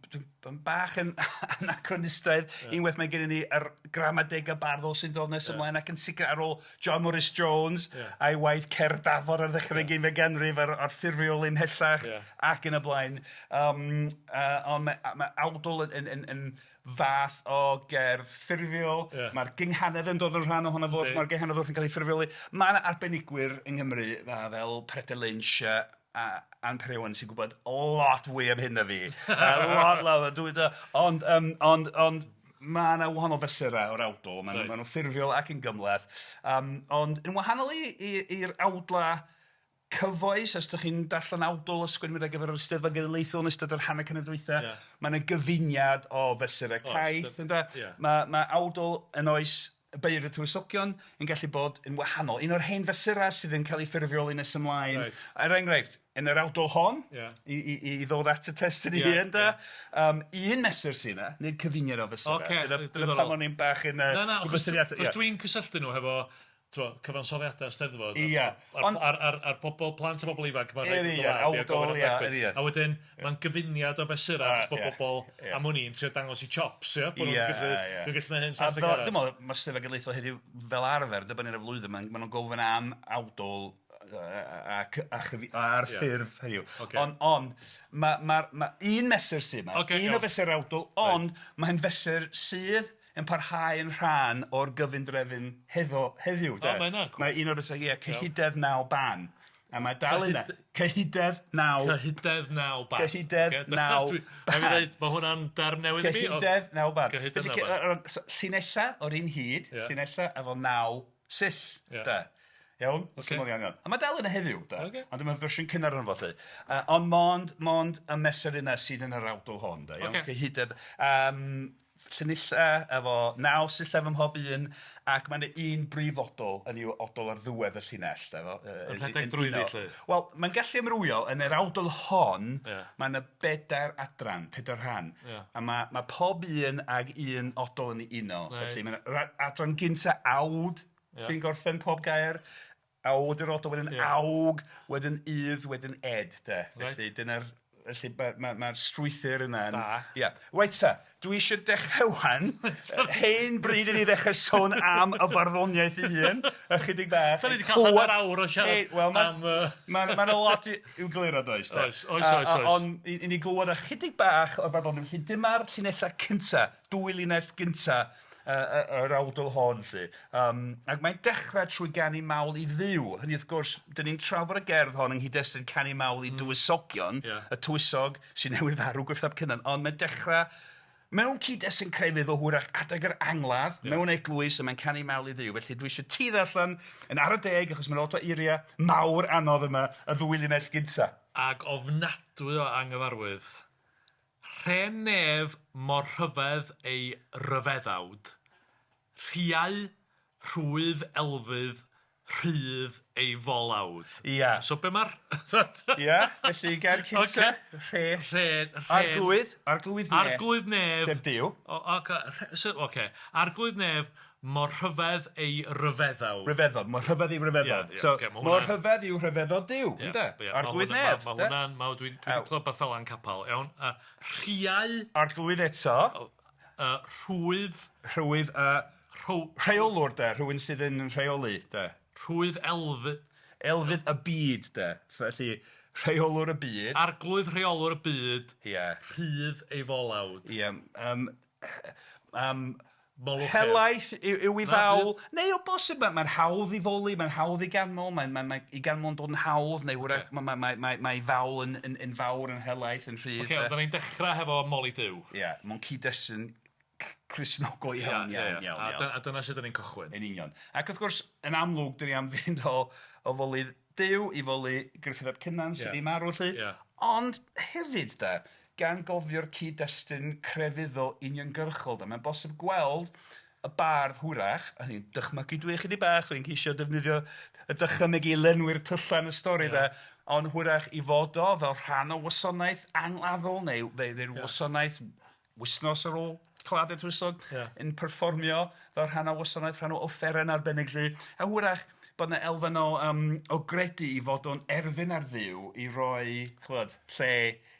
dwi'n bach yn anachronistaidd. Unwaith mae gennym ni yr gramadega barddol sy'n dod nes ymlaen ac yn sicr ar ôl John Morris Jones a'i waith Cerdd Dafod ar ddechrau'r ugeinfed ganrif a'r ffurfioli ymhellach ac yn y blaen. Ond mae awdl yn fath o gerdd ffurfiol. Mae'r gynghanedd yn dod yn rhan ohono fo, mae'r gynghanedd wrth yn cael ei ffurfioli. Mae yna arbenigwyr yng Nghymru fel Peredur Lynch a Ann Parry Owen sy'n gwybod lot fwy am hyn na fi. Lot lawer. Ond mae yna wahanol fesurau o'r awdl, maen nhw'n ffurfiol ac yn gymhleth. Ond yn wahanol i'r awdla cyfoes, os ydych chi'n darllen awdl a sgwennwyd ar gyfer yr Eisteddfod Genedlaethol yn ystod yr hanner canrif dwytha, mae yna gyfuniad o fesurau caeth, ynde? Mae awdl yn oes y beirdd y tywysogion yn gallu bod yn wahanol. Un o'r hen fesurau sydd yn cael ei ffurfioli nes ymlaen, er enghraifft, yn yr awdl hon, i ddod at y testun ei hun, de, un mesur sydd yna, nid cyfuniad o fesurau. Dyna pam o'n i'n bach yn... Na, na, achos dwi'n cysylltu nhw hefo cyfansoddiadau Steddfod a'r pobl, plant a bobl ifanc, mae'n rhaid i ddod a wedyn mae'n gyfuniad o fesurau achos bod bobl am wn i'n trio dangos i chops, ia, bod nhw'n gallu gwneud hyn llall ag arall. Dwi'n meddwl, mae Steddfod Genedlaethol heddiw fel arfer, dibynnu ar y flwyddyn, maen nhw'n gofyn am awdl ar ffurf heddiw. Ond mae un mesur sydd yma, un o fesur awdl, ond mae'n fesur sydd yn parhau yn rhan o'r gyfundrefn heddiw. O, mae yna. Mae un o'r bethau, ie, cyhydedd naw ban. A mae dal yna. Cyhydedd naw. Cyhydedd naw ban. Cyhydedd naw ban. Mae hwnna'n derm newydd i fi. Cyhydedd naw ban. Cyhydedd naw ban. Llinella o'r un hyd, llinella efo naw sill, da. Iawn? Syml iawn, iawn. A mae dal yna heddiw, da. Ond dyma fersiwn cynnar o'n fo, 'lly. Ond mond y mesur yna sydd yn yr awdl hon, da. Iawn? Cyhydedd. Llinella efo naw sillaf ym mhob un, ac mae yna un brif odl yn i'w odl ar ddiwedd y llinell. Yn rhedeg drwyddi, 'lly? Wel, mae'n gallu amrywio. Yn yr awdl hon, mae yna bedair adran, pedair rhan. A mae pob un ag un odl yn ei uno. Felly mae yna adran gynta awd sy'n gorffen pob gair. Awd yr odl, wedyn awg, wedyn ydd, wedyn ed, de. Felly dyna'r... Felly mae'r ma, ma strwythur yna yn... Da. Ia. Reit ta, dwi eisiau dechrau wan. Hen bryd i ni ddechrau sôn am y farddoniaeth ei hun, ychydig bach. Da ni wedi cael hanner awr o siarad Wel, ma, am... Mae ma 'na lot i'w gliro, does? De? Oes, oes, oes, oes. Ond i ni glywed ychydig bach o'r farddoniaeth. Felly dyma'r llinellau cynta, dwy linell gynta yr awdl hon 'lly. Ac mae'n dechrau trwy ganu mawl i Dduw. Hynny wrth gwrs, dan ni'n trafod y gerdd hon yng nghyd-destun canu mawl i dywysogion, y tywysog sy'n newydd farw, Gruffydd ap Cynan, ond mae'n dechrau mewn cyd-destun crefydd o hwyrach adeg yr angladd, mewn eglwys, a mae'n canu mawl i Dduw. Felly dwi eisiau ti ddarllen yn ara deg, achos mae'n lot o eiriau mawr anodd yma, y ddwy linell gynta. Ac ofnadwy o anghyfarwydd. Rhen nef mor rhyfedd ei ryfeddawd, rhiau, rhwydd elfydd, rhydd ei folawd. Ia. So be mae'r... Ia, felly gair cynta, Ocê. rhe. Rhe, rhen. Arglwydd, arglwydd nef. Arglwydd nef. Sef Duw. O, oce, so, oce. Arglwydd nef mor rhyfedd ei ryfeddawd. Rhyfeddod, mor rhyfedd ei ryfeddod. Ie, ie, so, ocê, ma' mor hwnna'n- rhyfedd yw rhyfeddod Duw, Ie, ynde? ie, Arglwydd ma' hwnna- nef. Ma' de? hwnna'n, ma' dwi'n dwi 'di clywed beth fel 'a'n capel, iawn. Rhiau, Arglwydd eto, rhwydd, rhwydd, rheolwr de, rhywun sydd yn rheoli de. Rhwydd elfydd. Elfydd y byd de, felly rheolwr y byd. Arglwydd rheolwr y byd. Ie. Rhydd ei folawd. Ie, helaeth yw ei fawl, neu o bosib mae'n hawdd i foli, mae'n hawdd i ganmol, mae'n mae, mae, i ganmol yn dod yn hawdd, neu hwyrach okay. mae, mae, mae, mae fawl yn fawr, yn helaeth, yn rhydd. Oce, okay, ond ni'n dechrau hefo moli Duw. Ie, yeah, mewn cyd-destun Cristnogol iawn, iawn, iawn. A dyna sut 'dan ni'n cychwyn. Yn union. Ac wrth gwrs, yn amlwg, dyn ni am fynd o foli Duw i foli Gruffydd ap Cynan sydd wedi marw, 'lly. Ond hefyd, de, gan gofio'r cyd-destun crefyddol uniongyrchol, de, mae'n bosib gweld y bardd hwyrach, a hynny'n dychmygu dwi ychydig bach, dwi'n ceisio defnyddio y dychymyg i lenwi'r tyllau yn y stori, de, ond hwyrach i fod o fel rhan o wasanaeth angladdol neu fe wasanaeth wythnos ar ôl claddu'r tywysog, yn perfformio fel rhan o wasanaeth, rhan o offeren arbennig 'lly, a hwyrach bod 'na elfen o gredu i fod o'n erfyn ar Dduw i roi, ch'mod, lle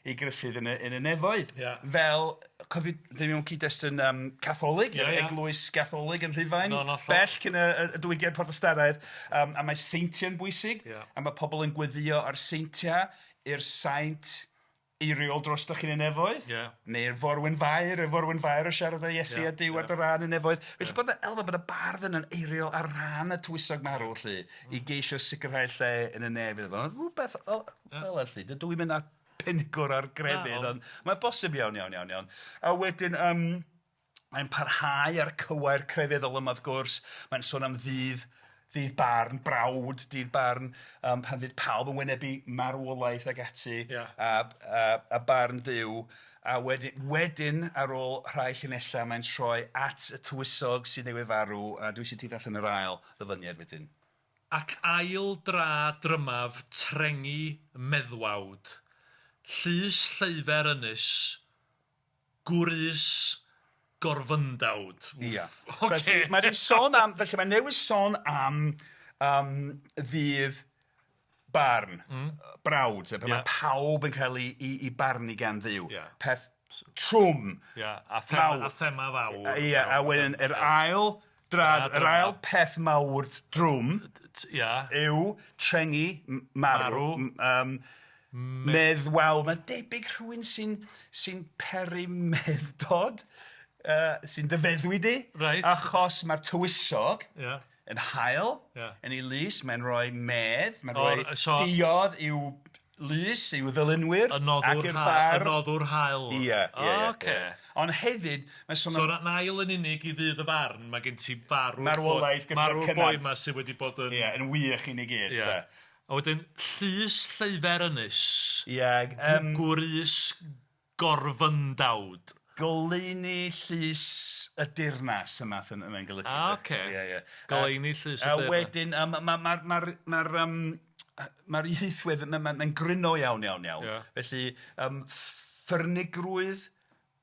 i Gruffydd yn y nefoedd. Fel, cofio, dan ni mewn cyd-destun Catholig, yr Eglwys Gatholig yn Rhufain, bell cyn y diwygiad Protestannaidd, a mae seintiau'n bwysig, a mae pobl yn gweddïo ar seintiau i'r saint eiriol drostoch chi'n y nefoedd, neu'r Forwyn Fair, y Forwyn Fair o siarad â Iesu a Duw ar dy ran y nefoedd. Felly bod 'na elfen bod y bardd yna'n eiriol ar ran y tywysog marw 'lly, i geisio sicrhau lle yn y nef iddo fo. Rhywbeth fel 'na 'lly. Dydw i'm yn arbenigwr ar grefydd, ond mae'n bosib iawn, iawn, iawn, iawn. A wedyn mae'n parhau â'r cywair crefyddol yma wrth gwrs, mae'n sôn am ddydd, ddydd barn, brawd, dydd barn, pan fydd pawb yn wynebu marwolaeth ac ati, a barn Duw, a wedyn ar ôl rhai llinellau mae'n troi at y tywysog sydd newydd farw, a dwi eisiau ti ddarllen yr ail ddyfyniad wedyn. Ac ail dra drymaf trengi meddwawd, llys lleufer ynys, Gwrys gorfyndawd. Ia. Ocê. Felly mae 'di sôn am, felly mae newydd sôn am ddydd barn, brawd, pan mae pawb yn cael ei barnu gan Dduw. Peth trwm. Ia, a thema, a thema fawr. Ia, a wedyn yr ail drad, yr ail peth mawr drwm yw trengi marw. Meddwawl, mae'n debyg rhywun sy'n peri meddwdod, sy'n dy feddwi di. Reit. Achos mae'r tywysog yn hael, yn ei lys, mae'n rhoi medd, mae'n rhoi diod i'w lys, i'w ddilynwyr, ac i'r bardd. Y noddwr hael. Ie, ie, ie. Ocê. Ond hefyd, mae'n sôn am... So, yn ail yn unig i ddydd y farn, mae gen ti farw'r Marwolaeth Gruffydd ap Cynan. Marw'r boi 'ma sydd wedi bod yn... Ie, yn wych i ni gyd, de. A wedyn, llys Lleufer Ynys. Ie. Gwrys gorfyndawd. Goleuni llys y deyrnas y math yma mae'n golygu. Ah, ocê. Ie, ie. Goleuni llys y deyrnas. A wedyn, mae'r ieithwedd, mae'n gryno iawn, iawn, iawn. Felly, ffyrnigrwydd,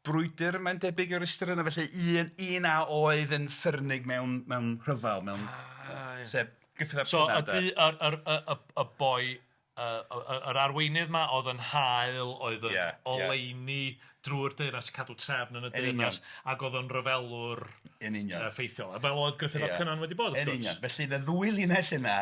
brwydr, mae'n debyg i'r ystyr yna. Felly, un a oedd yn ffyrnig mewn rhyfel, mewn... Sef Gruffydd ap So, Cynan, de. y boi yr arweinydd 'ma oedd yn hael, oedd yn oleuni drwy'r deyrnas, cadw trefn yn y deyrnas, ac oedd yn ryfelwr yn union effeithiol. A fel oedd Gruffudd ap Cynan wedi bod, wrth gwrs. Yn union. Felly, yn y ddwy linell yna,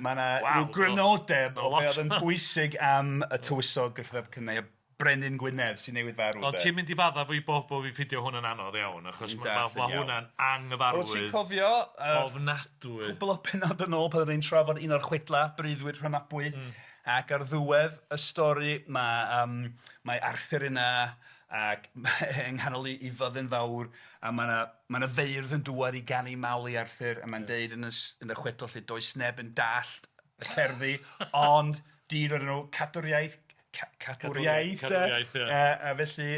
mae yna rhyw grynodeb o beth oedd yn bwysig am y tywysog Gruffudd ap Cynan, Brenin Gwynedd sy'n newydd farw. Ond ti'n mynd i faddau fi bob bo fi'n ffindio hwn yn anodd iawn, achos mae ma hwnna'n anghyfarwydd. Wyt ti'n cofio... Ofnadwy. Cwbl o pennod yn ôl pan oedden ni'n trafod un o'r chwedla, Breuddwyd Rhonabwy, ac ar ddiwedd y stori mae, um, mae Arthur yna ac yng nghanol i, i fyddin fawr, a mae yna mae 'na feirdd yn dŵad i ganu mawl i Arthur, a mae'n deud yn y, yn y chwedl lle does neb yn dallt y cerddi, ond dyn o'r enw Cadwriaeth cadwriaeth. Cadwriaeth, ie. A felly,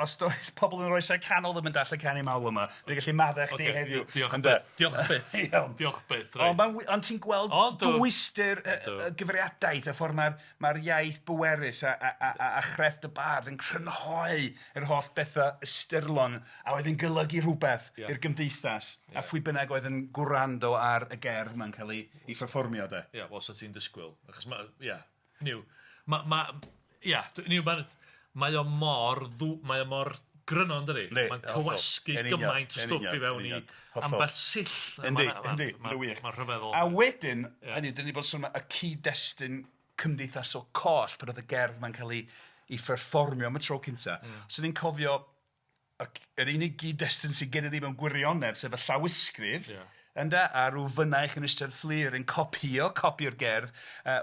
os doedd pobl yn yr oesau canol ddim yn dallt y canu mawl yma, dwi'n gallu maddau chdi heddiw. Diolch byth. Diolch byth. Iawn. Diolch byth, reit. Ond ma' ti'n gweld dwyster y gyfriadaeth, y ffordd mae'r mae'r iaith bwerus a a a a chrefft y bardd yn crynhoi yr holl bethau ystyrlon a oedd yn golygu rhywbeth i'r gymdeithas a phwy bynnag oedd yn gwrando ar y gerdd ma'n cael ei ei pherfformio de. Ie, wel, 'sa ti'n disgwyl, achos ma', ia, hynny yw, ma' ma' ia, hynny yw, ma' mae o mor ddw- mae o mor gryno yndydi? Yndi. Mae'n cywasgu gymaint o stwff i fewn i ambell sill. Yndi, yndi, mae'n wych. Mae'n rhyfeddol. A wedyn, hynny, dyn ni bod sôn am y cyd-destun cymdeithasol coll pan oedd y gerdd ma'n cael ei ei pherfformio am y tro cynta. So ni'n cofio y, yr unig gyd-destun sydd gennym ni mewn gwirionedd, sef y llawysgrif, ynde, a rhyw fynaich yn Ystrad Fflur yn copïo copi o'r gerdd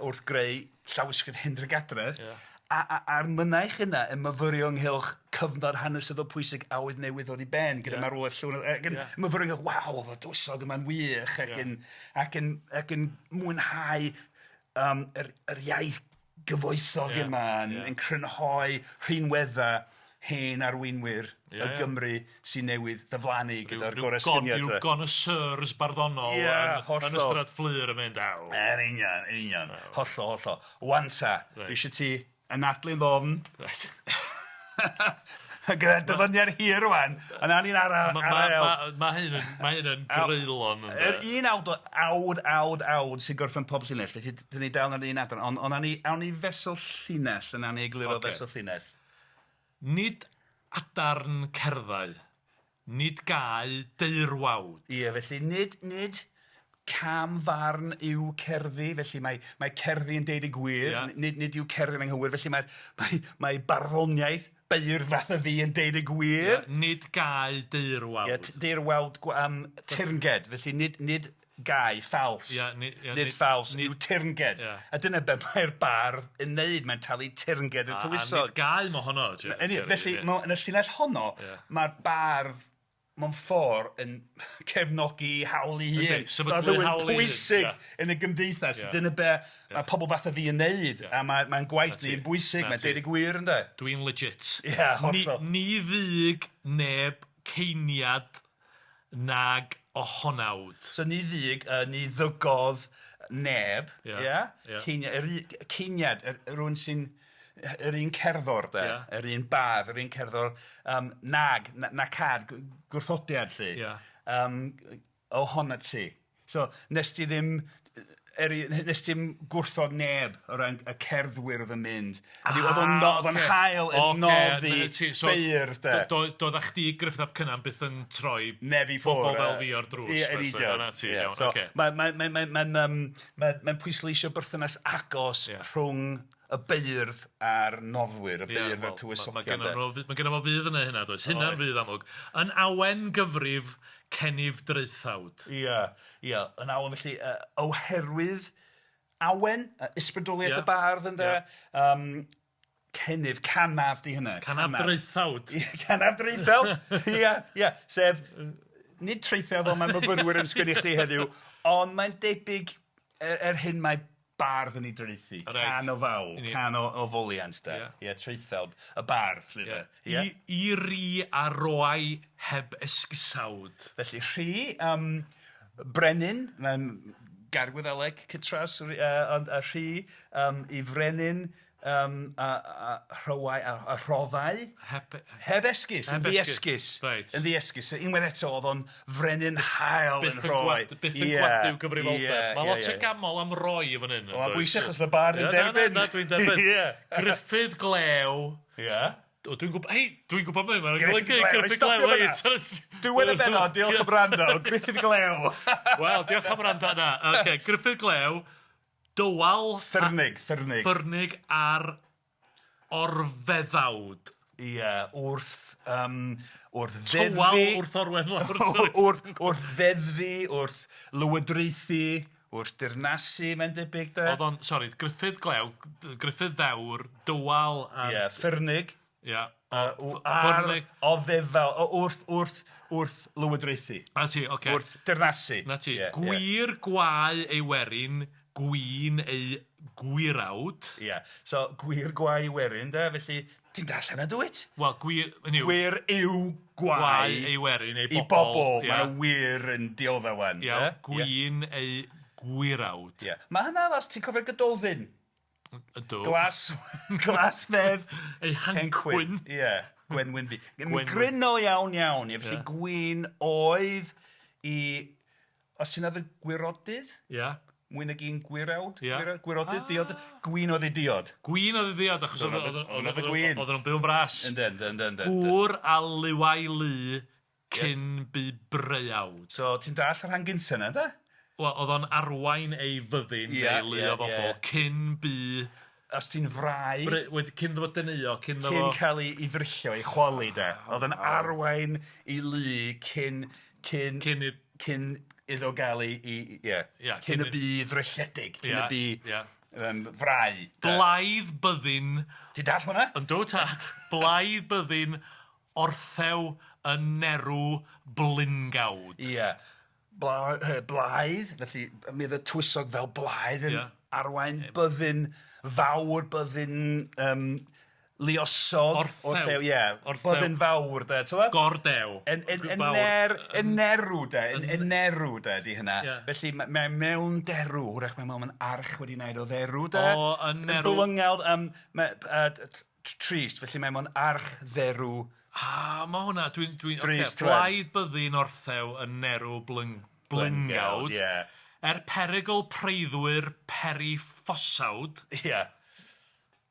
wrth greu llawysgrif Hendra Gadref. A, a, a'r mynaich yna yn myfyrio ynghylch cyfnod hanesyddol pwysig a oedd newydd ddod i ben gyda marwolaeth Llywelyn ac yn myfyrio ynghylch, waw, oedd y dywysog yma'n wych ac yn, ac yn, ac yn mwynhau yr, yr iaith gyfoethog yma yn, yn crynhoi rhinweddau hen arweinwyr y Gymru sy'n newydd ddiflannu gyda'r goresgyniad. Rhyw connoisseurs barddonol yn, yn Ystrad Fflur yn mynd, aw. Yn union, yn union. Hollol, hollol. Wan ta, dwi eisiau ti anadlu'n ddofn. Right. Gyda dyfyniad hir rwan, a nawn ni'n ara, ara Mae hyn yn, ma hyn yn greulon. Yr un awd, awd, awd, awd sy'n gorffen pob llinell, felly dyn ni dal yn yr un adran, ond on, ni, awn ni fesel llinell, a nawn ni egluro fesel llinell. Nid adarn cerddau, nid gau deirwawd. Ie, felly nid, nid cam farn yw cerddi, felly mae, mae cerddi yn deud y gwir, nid, nid yw cerddi'n anghywir, felly mae, mae, mae barddoniaeth beirdd fatha fi yn deud y gwir. Ie, nid gau deirwawd. Ie, deirwawd teyrnged, felly nid, nid gau, ffals. Ie, ni, ie, nid ffals, yw teyrnged. Ie. A dyna be mae'r bardd yn neud, mae'n talu teyrnged i'r tywysog. A nid gau mohono. Felly, yn y llinell honno, mae'r bardd mewn ffordd yn cefnogi hawl ei hun. Sefydlu hawl ei hun. Pwysig yn y gymdeithas. Dyna be mae pobl fatha fi yn neud. A mae'n mae gwaith ni yn bwysig, mae'n deud y gwir ynde. Dwi'n legit. Ie, hollol. Ni, ni ddug neb ceiniad nag ohonawd. So ni ddug, ni ddygodd neb, ie? Yeah. Yeah. Ceiniad, ceiniad, rhywun sy'n yr un cerddor de, yr un bardd, yr un cerddor nag, na, na cad, gwrthodiad 'lly. Ohonat ti. So nes ti ddim nes ti'm gwrthod neb o ran y cerddwyr oedd yn mynd. Oedd o'n oedd o'n hael yn noddi beirdd de. Doedd chdi Gruffydd ap Cynan byth yn troi neb i ffwrdd. Pobl fel fi o'r drws. Ie, yn union. Dyna ti, iawn, ocê. Mae'n pwysleisio berthynas agos rhwng y beirdd a'r noddwyr, y beirdd a'r tywysogion. Mae gennym fo fydd yna hynna, does? Hynna'n fydd amlwg. Yn awen gyfrif cenif draethawd. Ie, ie. Yn awen felly, oherwydd awen, ysbrydoliaeth y bardd ynde, cenif, canaf di hynna. Canaf draethawd. Canaf draethawd, ie, ie. Sef, nid traethawd fel mae myfyrwyr yn sgwennu chdi heddiw, ond mae'n debyg er hyn mae bardd yn ei draethu, cân o fawl, cân o foliant de. Ie, traethawd, y bardd, lly de. Ie. I ri a roai heb esgusawd. Felly, rhi, brenin, mae'n gair Gwyddeleg cytras, ond a rhi i frenin a rhywai a rhoddai. Heb heb esgus, yn ddi-esgus. Reit. Yn ddi-esgus. So unwaith eto oedd o'n frenin hael yn rhoi. Byth yn gwadu gyfrifoldeb. Mae lot o gamol am roi yn fan hyn. Wel, bwysig achos y bardd yn derbyn. Na, dwi'n derbyn. Gruffydd Glew. Ie. O, dwi'n gwybod... Hei, dwi'n gwybod mwy. Mae'n golygu Gruffydd Glew. Diwedd y bennod, diolch am wrando. Gruffydd Glew. Wel, diolch am wrando. Na, okay. Gruffydd Glew, Dywal... Ffyrnig, ffyrnig. Ffyrnig ar orfeddawd. Ie, wrth, wrth ddeddfu... Tywal wrth orwedd lawr. Wrth ddeddfu, wrth lywodraethu, wrth dirnasu, mae'n debyg de. Oedd o'n, sori, Gruffydd Glew, Gruffydd Ddewr, Dywal a... Ie, ffyrnig. Ie. Ar oddefal, wrth lywodraethu. Na ti, oce. Wrth dirnasu. Na ti. Gwir gwae ei werin, gwin ei gwirawd. Ie. So, gwir gwae ei werin, de, felly, ti'n darllen y dwyt? Wel, gwir, hynny yw... Gwir yw gwae... Gwae ei werin, ei bobl. I bobl, yeah. Mae wir yn dioddef wan. Iawn, yeah. Gwin ei gwirawd. Ie. Yeah. Mae hynna, os ti'n cofio'r Gododdin? Ydw. Glasfedd... Ei hancwyn. Ie, yeah. Gwenwyn fi. Gryno iawn iawn. Ie, felly gwin oedd i... Os ti'n arfer gwirodydd? Ie. Yeah. Mwy nag un gwirawd? Yeah. Gwirodydd, diod. Gwin oedd ei diod. Gwin oedd ei diod, achos oedd nhw'n byw'n fras. Yndyn, yndyn, yndyn. Gŵr a liwai lu cyn bu breuawd. So, ti'n dall yr rhan gynta yna, da? Wel, oedd o'n arwain ei fyddin, neu lu o bobl, cyn bu... Os ti'n frau... Cyn ddod deneuo, cyn ddod... Cyn cael ei ddryllio, ei chwalu, de. Oedd o'n arwain ei lu cyn... Cyn... Cyn iddo gael ei... Ie. Cyn y bu ddrylledig. Cyn y bu frau. Blaidd byddin... Ti'n dall hwnna? Yndw, tad. Blaidd byddin orthew yn nerw blingawd. Ie. Blaidd, felly mi oedd y tywysog fel blaidd yn arwain byddin fawr, byddin luosog. Orthew. Ie, byddin fawr, de, ti'n gwbod? Gordew. Yn nerw, de, yn nerw, de, di hynna. Felly mae mewn derw, hwrach mae mewn arch wedi wneud o dderw, de. O, yn nerw. Blyngawl, trist, felly mae mewn arch dderw. Ah, mae hwnna, dwi'n... Drist, blaidd byddin orthew yn nerw blyngawd. Ie. Er perygl preiddwyr periffosawd. Ie.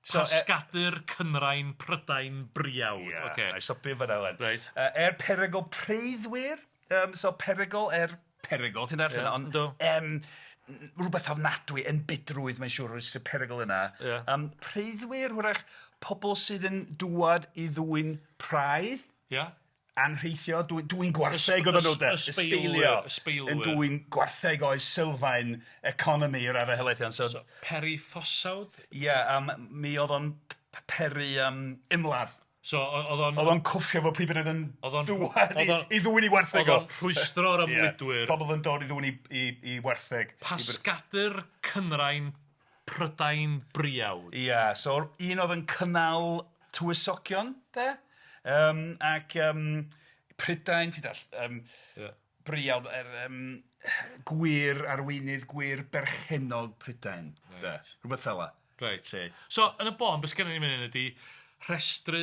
Pasgadur Cynrain Prydain Briawd. Ie, okay. Na i stopio fan'na wan. Reit. Er perygl preiddwyr, so perygl er perygl, ti'n darllen, ond rhywbeth ofnadwy, enbydrwydd, mae'n siŵr, oes y perygl yna. Yeah. Preiddwyr, hwrach, pobl sydd yn dŵad i ddwyn praidd. Ie. Yeah. Anrheithio, dwyn gwartheg oedden nhw de. Ysbeilio. Ysbeilwyr. Yn dwyn gwartheg o'i sylfaen economi i'r raddau helaeth iawn. So, periffosawd? Ie, yeah, mi oedd o'n peri ymladd. So, oedd o'n... Oedd o'n cwffio fo pryd bynnag yn dŵad i ddwyn i wartheg o. Oedd o'n rhwystro'r ymlidwyr. Pobl yn dod i ddwyn i wartheg. Pasgadur Cynrain Prydain Briawd. Ie, yeah, so un oedd yn cynnal tywysogion, de? Ac Prydain, ti'n dall, Briawd, gwir arweinydd, gwir berchennog Prydain, de? Rhywbeth fel 'na. Reit. So, yn y bôn, beth sgennon ni fan hyn ydi rhestru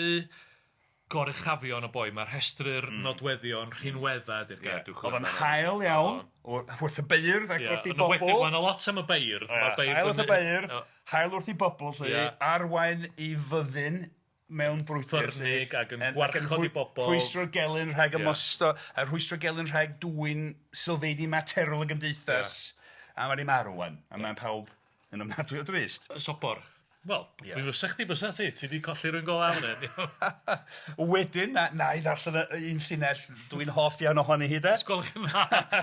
goruchafion y boi, mae rhestru'r nodweddion rhinweddau ydy'r gair dwi'n chwilio. Oedd o'n hael iawn, wrth y beirdd ac wrth i bobl. Mae yna lot am y beirdd. Hael wrth y beirdd, hael wrth i bobl, lle, arwain i fyddin mewn brwydr. Ffyrnig ac yn gwarchod i bobl. Rhwystro gelyn rhag ymosto, a rhwystro gelyn rhag dwyn sylfeini materol y gymdeithas. A mae 'di marw wan, a mae pawb yn ofnadwy o drist. Sobor. Wel, mi fysa chdi bysa ti, ti 'di colli rhywun go lew fan hyn. Wedyn, na i ddarllen un llinell dwi'n hoff iawn ohoni hi de. Os gwelwch yn dda.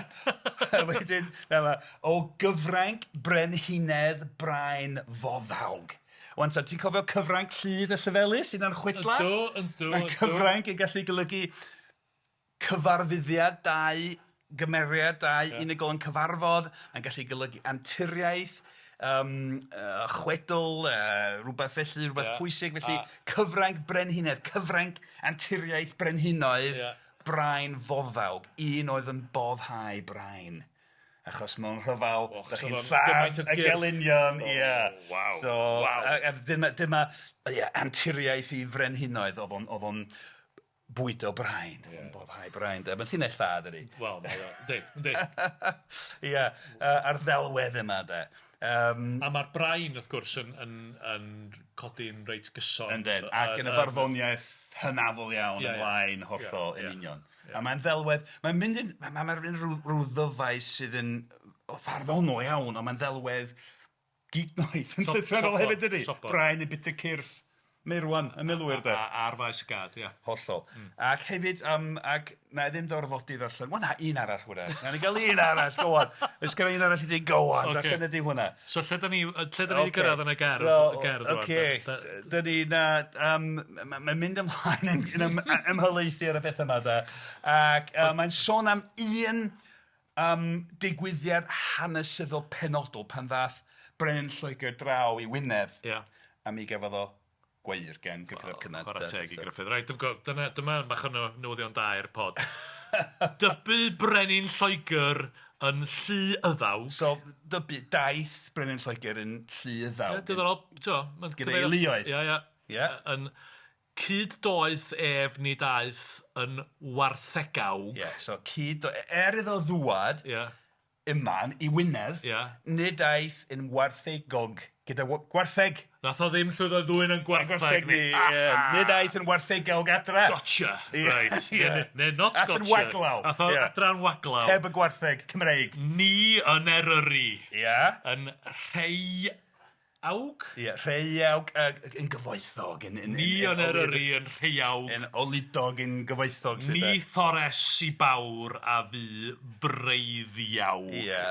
Wedyn, na, o gyfranc brenhinedd brain foddawg. Wan ta, ti'n cofio cyfranc Lludd a Llefelys, un o'r chwedla? Yndw, yndw. Mae cyfranc yn gallu golygu cyfarfyddiad, dau gymeriad, dau unigol yn cyfarfod, mae'n gallu golygu anturiaeth, chwedl, rhywbeth felly, rhywbeth pwysig. Felly cyfranc brenhinedd, cyfranc anturiaeth brenhinoedd, brain foddawg, un oedd yn boddhau brain. Achos mewn rhyfel, Och, da so chi'n oedd o'n lladd gymaint o y gyrff. gelynion, ia. Waw. So, Waw. a dyma ia, anturiaeth i frenhinoedd, oedd o'n bwydo brain, oedd o'n boddhau brain, de. Mae'n llinell dda, dydi? Wel, mae o, yndi, yndi. Ia, a'r ddelwedd yma, de. A mae'r brain, wrth gwrs, yn codi'n reit gyson. Yndyn, ac yn y farddoniaeth hynafol iawn ymlaen, hollol, yn union. A mae'n ddelwedd, mae'n mynd yn, mae'n rhyw ddyfais sydd yn farddonol iawn, ond mae'n ddelwedd gignoeth yn llythrennol hefyd, dydi? Brain yn bita cyrff meirwan, y milwyr, de. Ar faes y gad, ia. Hollol. Ac hefyd, ac na i ddim dorfodi ddarllen, wel na, un arall hwnna. Na ni gael un arall, go on. Oes gen i un arall i ti, go on, darllen ydi hwnna. So lle da ni wedi gyrraedd yn y gerdd? Oce, da ni, na, mae'n mynd ymlaen yn ymhelaethu ar y beth yma, da. Ac mae'n sôn am un digwyddiad hanesyddol penodol pan ddath Brenin Lloegr draw i Wynedd. Ia. A mi gafodd o gweir gen Gruffydd ap Cynan. Chwarae teg i Gruffydd. Reit, dyma bach o newyddion da i'r pod. Dybu Brenin Lloegr yn llu yddaw. So, dybu, daeth Brenin Lloegr yn llu yddaw. Ie, diddorol. Gyda'i luoedd. Ie, ie. Yn cyd-doeth ef nid aeth yn warthegawg. Ie, so cyd-doeth, iddo ddwad yma i Wynedd, nid aeth yn warthegog gyda gwartheg. Nath o ddim llwyddo ddwyn yn gwartheg ni. Nid aeth yn warthegawg adra. Gotcha. Right. Neu not gotcha. Ath yn waglaw. Ath o adra'n waglaw. Heb y gwartheg Cymreig. Ni yn Eryri. Ie. Yn rheiawg. Ie, rheiawg yn gyfoethog. Ni yn Eryri yn rheiawg. Yn oludog yn gyfoethog. Ni thores i bawr a fu breiddiawg. Ie,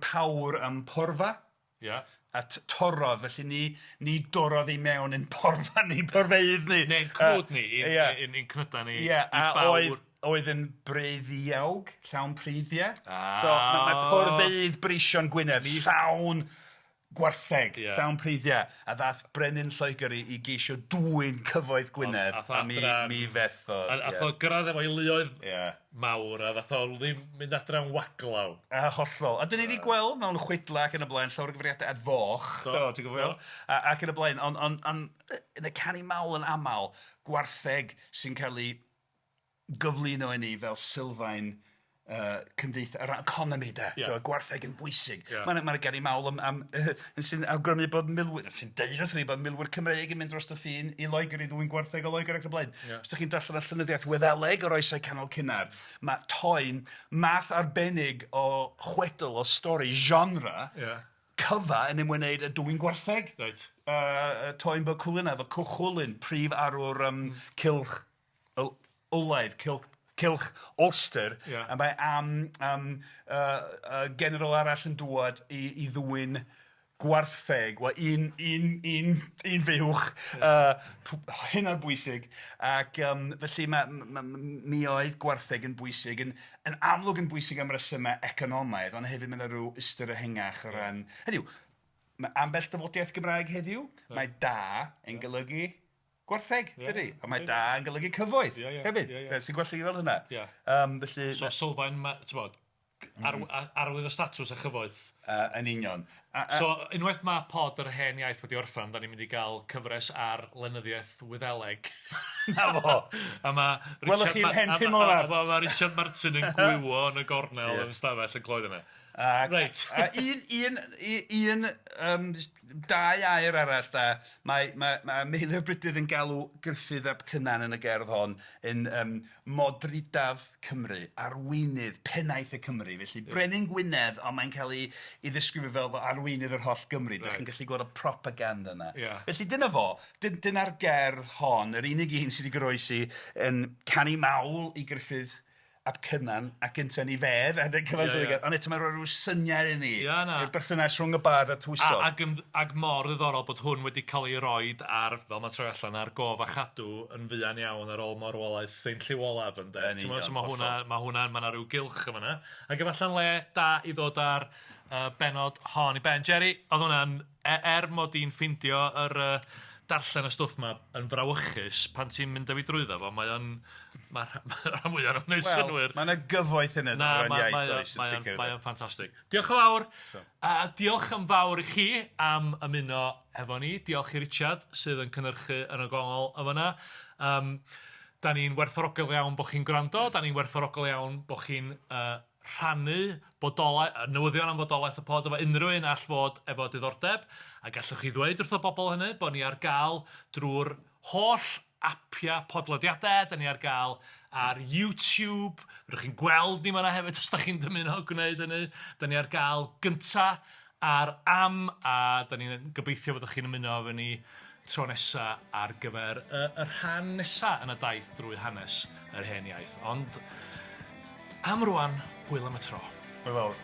pawr am porfa. Ie. A torrodd, felly ni dorrodd i mewn yn porfa ni, porfeydd ni. Neu'n cnwd ni, i'n cnyda ni, i bawr. Oedd yn breiddiawg, llawn preiddiau. So mae porfeydd breision Gwynedd, llawn gwartheg, llawn preiddiau. A ddath Brenin Lloegr i geisio dwyn cyfoeth Gwynedd, a mi fethodd. A ath o gyrraedd efo'i luoedd mawr, a ddath o ddim mynd adra'n waglaw. A hollol. A dyn ni wedi gweld mewn chwedla ac yn y blaen, llawer o gyfeiriadau at foch, do, ti'n gwybod? Ac yn y blaen, ond yn y canu mawl yn aml, gwartheg sy'n cael ei gyflwyno i ni fel sylfaen cymdeithas, yr economi de, gwartheg yn bwysig. Mae'n ganu mawl am sy'n awgrymu bod milwyr, sy'n deud wrth ni bod milwyr Cymreig yn mynd dros y ffin i Loegr i ddwyn gwartheg o Loegr ac yn y blaen. Os ydych chi'n darllen y llenyddiaeth Wyddeleg o'r oesau canol cynnar, mae toen math arbennig o chwedl, o stori, genre, cyfa yn ymwneud â dwyn gwartheg. Right. Toen Bo Cwlyn efo Cwchwlyn, prif arwr cylch olaidd, cylch Ulster, a mae am general arall yn dŵad i ddwyn gwartheg, wel un fuwch, hynod bwysig, ac felly mi oedd gwartheg yn bwysig, yn amlwg yn bwysig am resymau economaidd, ond hefyd mae yna rhyw ystyr ehangach o ran, hynny yw, mae ambell dafodiaeth Gymraeg heddiw, mae da yn golygu gwartheg, dydy? A mae da yn golygu cyfoeth hefyd. Sy'n gwell i fel hynna. Felly, so sylfaen, ti'n bod, arwydd o statws a chyfoeth. Yn union. So unwaith mae pod yr hen iaith wedi orffen, da ni'n mynd i gael cyfres ar lenyddiaeth Wyddeleg. Na fo! A mae Welwch chi'n hen pum o'r Mae Richard Martin yn gwywo yn y gornel yn stafell yn clywed yna. Reit. A dau air arall da, mae Meilyr Brydydd yn galw Gruffydd ap Cynan yn y gerdd hon yn modrydaf Cymru, arweinydd, pennaeth y Cymru. Felly Brenin Gwynedd, ond mae'n cael ei ddisgrifio fel arweinydd yr holl Gymru. Dach chi'n gallu gweld y propaganda yna. Felly dyna fo, dyna'r gerdd hon, yr unig un sydd wedi goroesi yn canu mawl i Gruffydd ap Cynan ac ynte'n ei fedd, ond eto mae'n rhoi rhyw syniad i ni i'r berthynas rhwng y bardd a tywysog. Ac mor ddiddorol bod hwn wedi cael ei roid ar, fel mae'n troi allan, ar gof a chadw yn fuan iawn ar ôl marwolaeth ein lliw olaf, ynde? So mae hwnna, mae yna rhyw gylch yma yna. Ac efalla'n le da i ddod ar bennod hon i ben. Jerry, oedd hwnna'n, mod i'n ffindio yr darllen y stwff 'ma yn frawychus pan ti'n mynd â fi drwyddo fo, mae o'n ma' ma' rhan fwya ohono fo'n neud synnwyr. Wel, ma' 'na gyfoeth yn y Na, o ran ma' iaith mae o does, yn mae o'n sicr. mae o'n ffantastig. Diolch yn fawr. So. A diolch yn fawr i chi am ymuno efo ni. Diolch i Richard sydd yn cynhyrchu yn y gongol yn fan'na. Yym 'dan ni'n werthfawrogol iawn bod chi'n gwrando, 'dan ni'n werthfawrogol iawn bod chi'n yy rhannu bodolau- yy newyddion am fodolaeth y pod efo unrhyw un all fod efo diddordeb, a gallwch chi ddweud wrtho bobl hynny bod ni ar gael drwy'r holl apia podlediadau, da ni ar gael ar YouTube, rydych chi'n gweld ni fan'na hefyd os da chi'n dymuno gwneud hynny, da ni ar gael gynta ar Am, a da ni'n gobeithio fyddwch chi'n ymuno efo ni tro nesa ar gyfer y, y rhan nesa yn y daith drwy hanes yr hen iaith. Ond am rwan, hwyl am y tro. Hwyl fawr.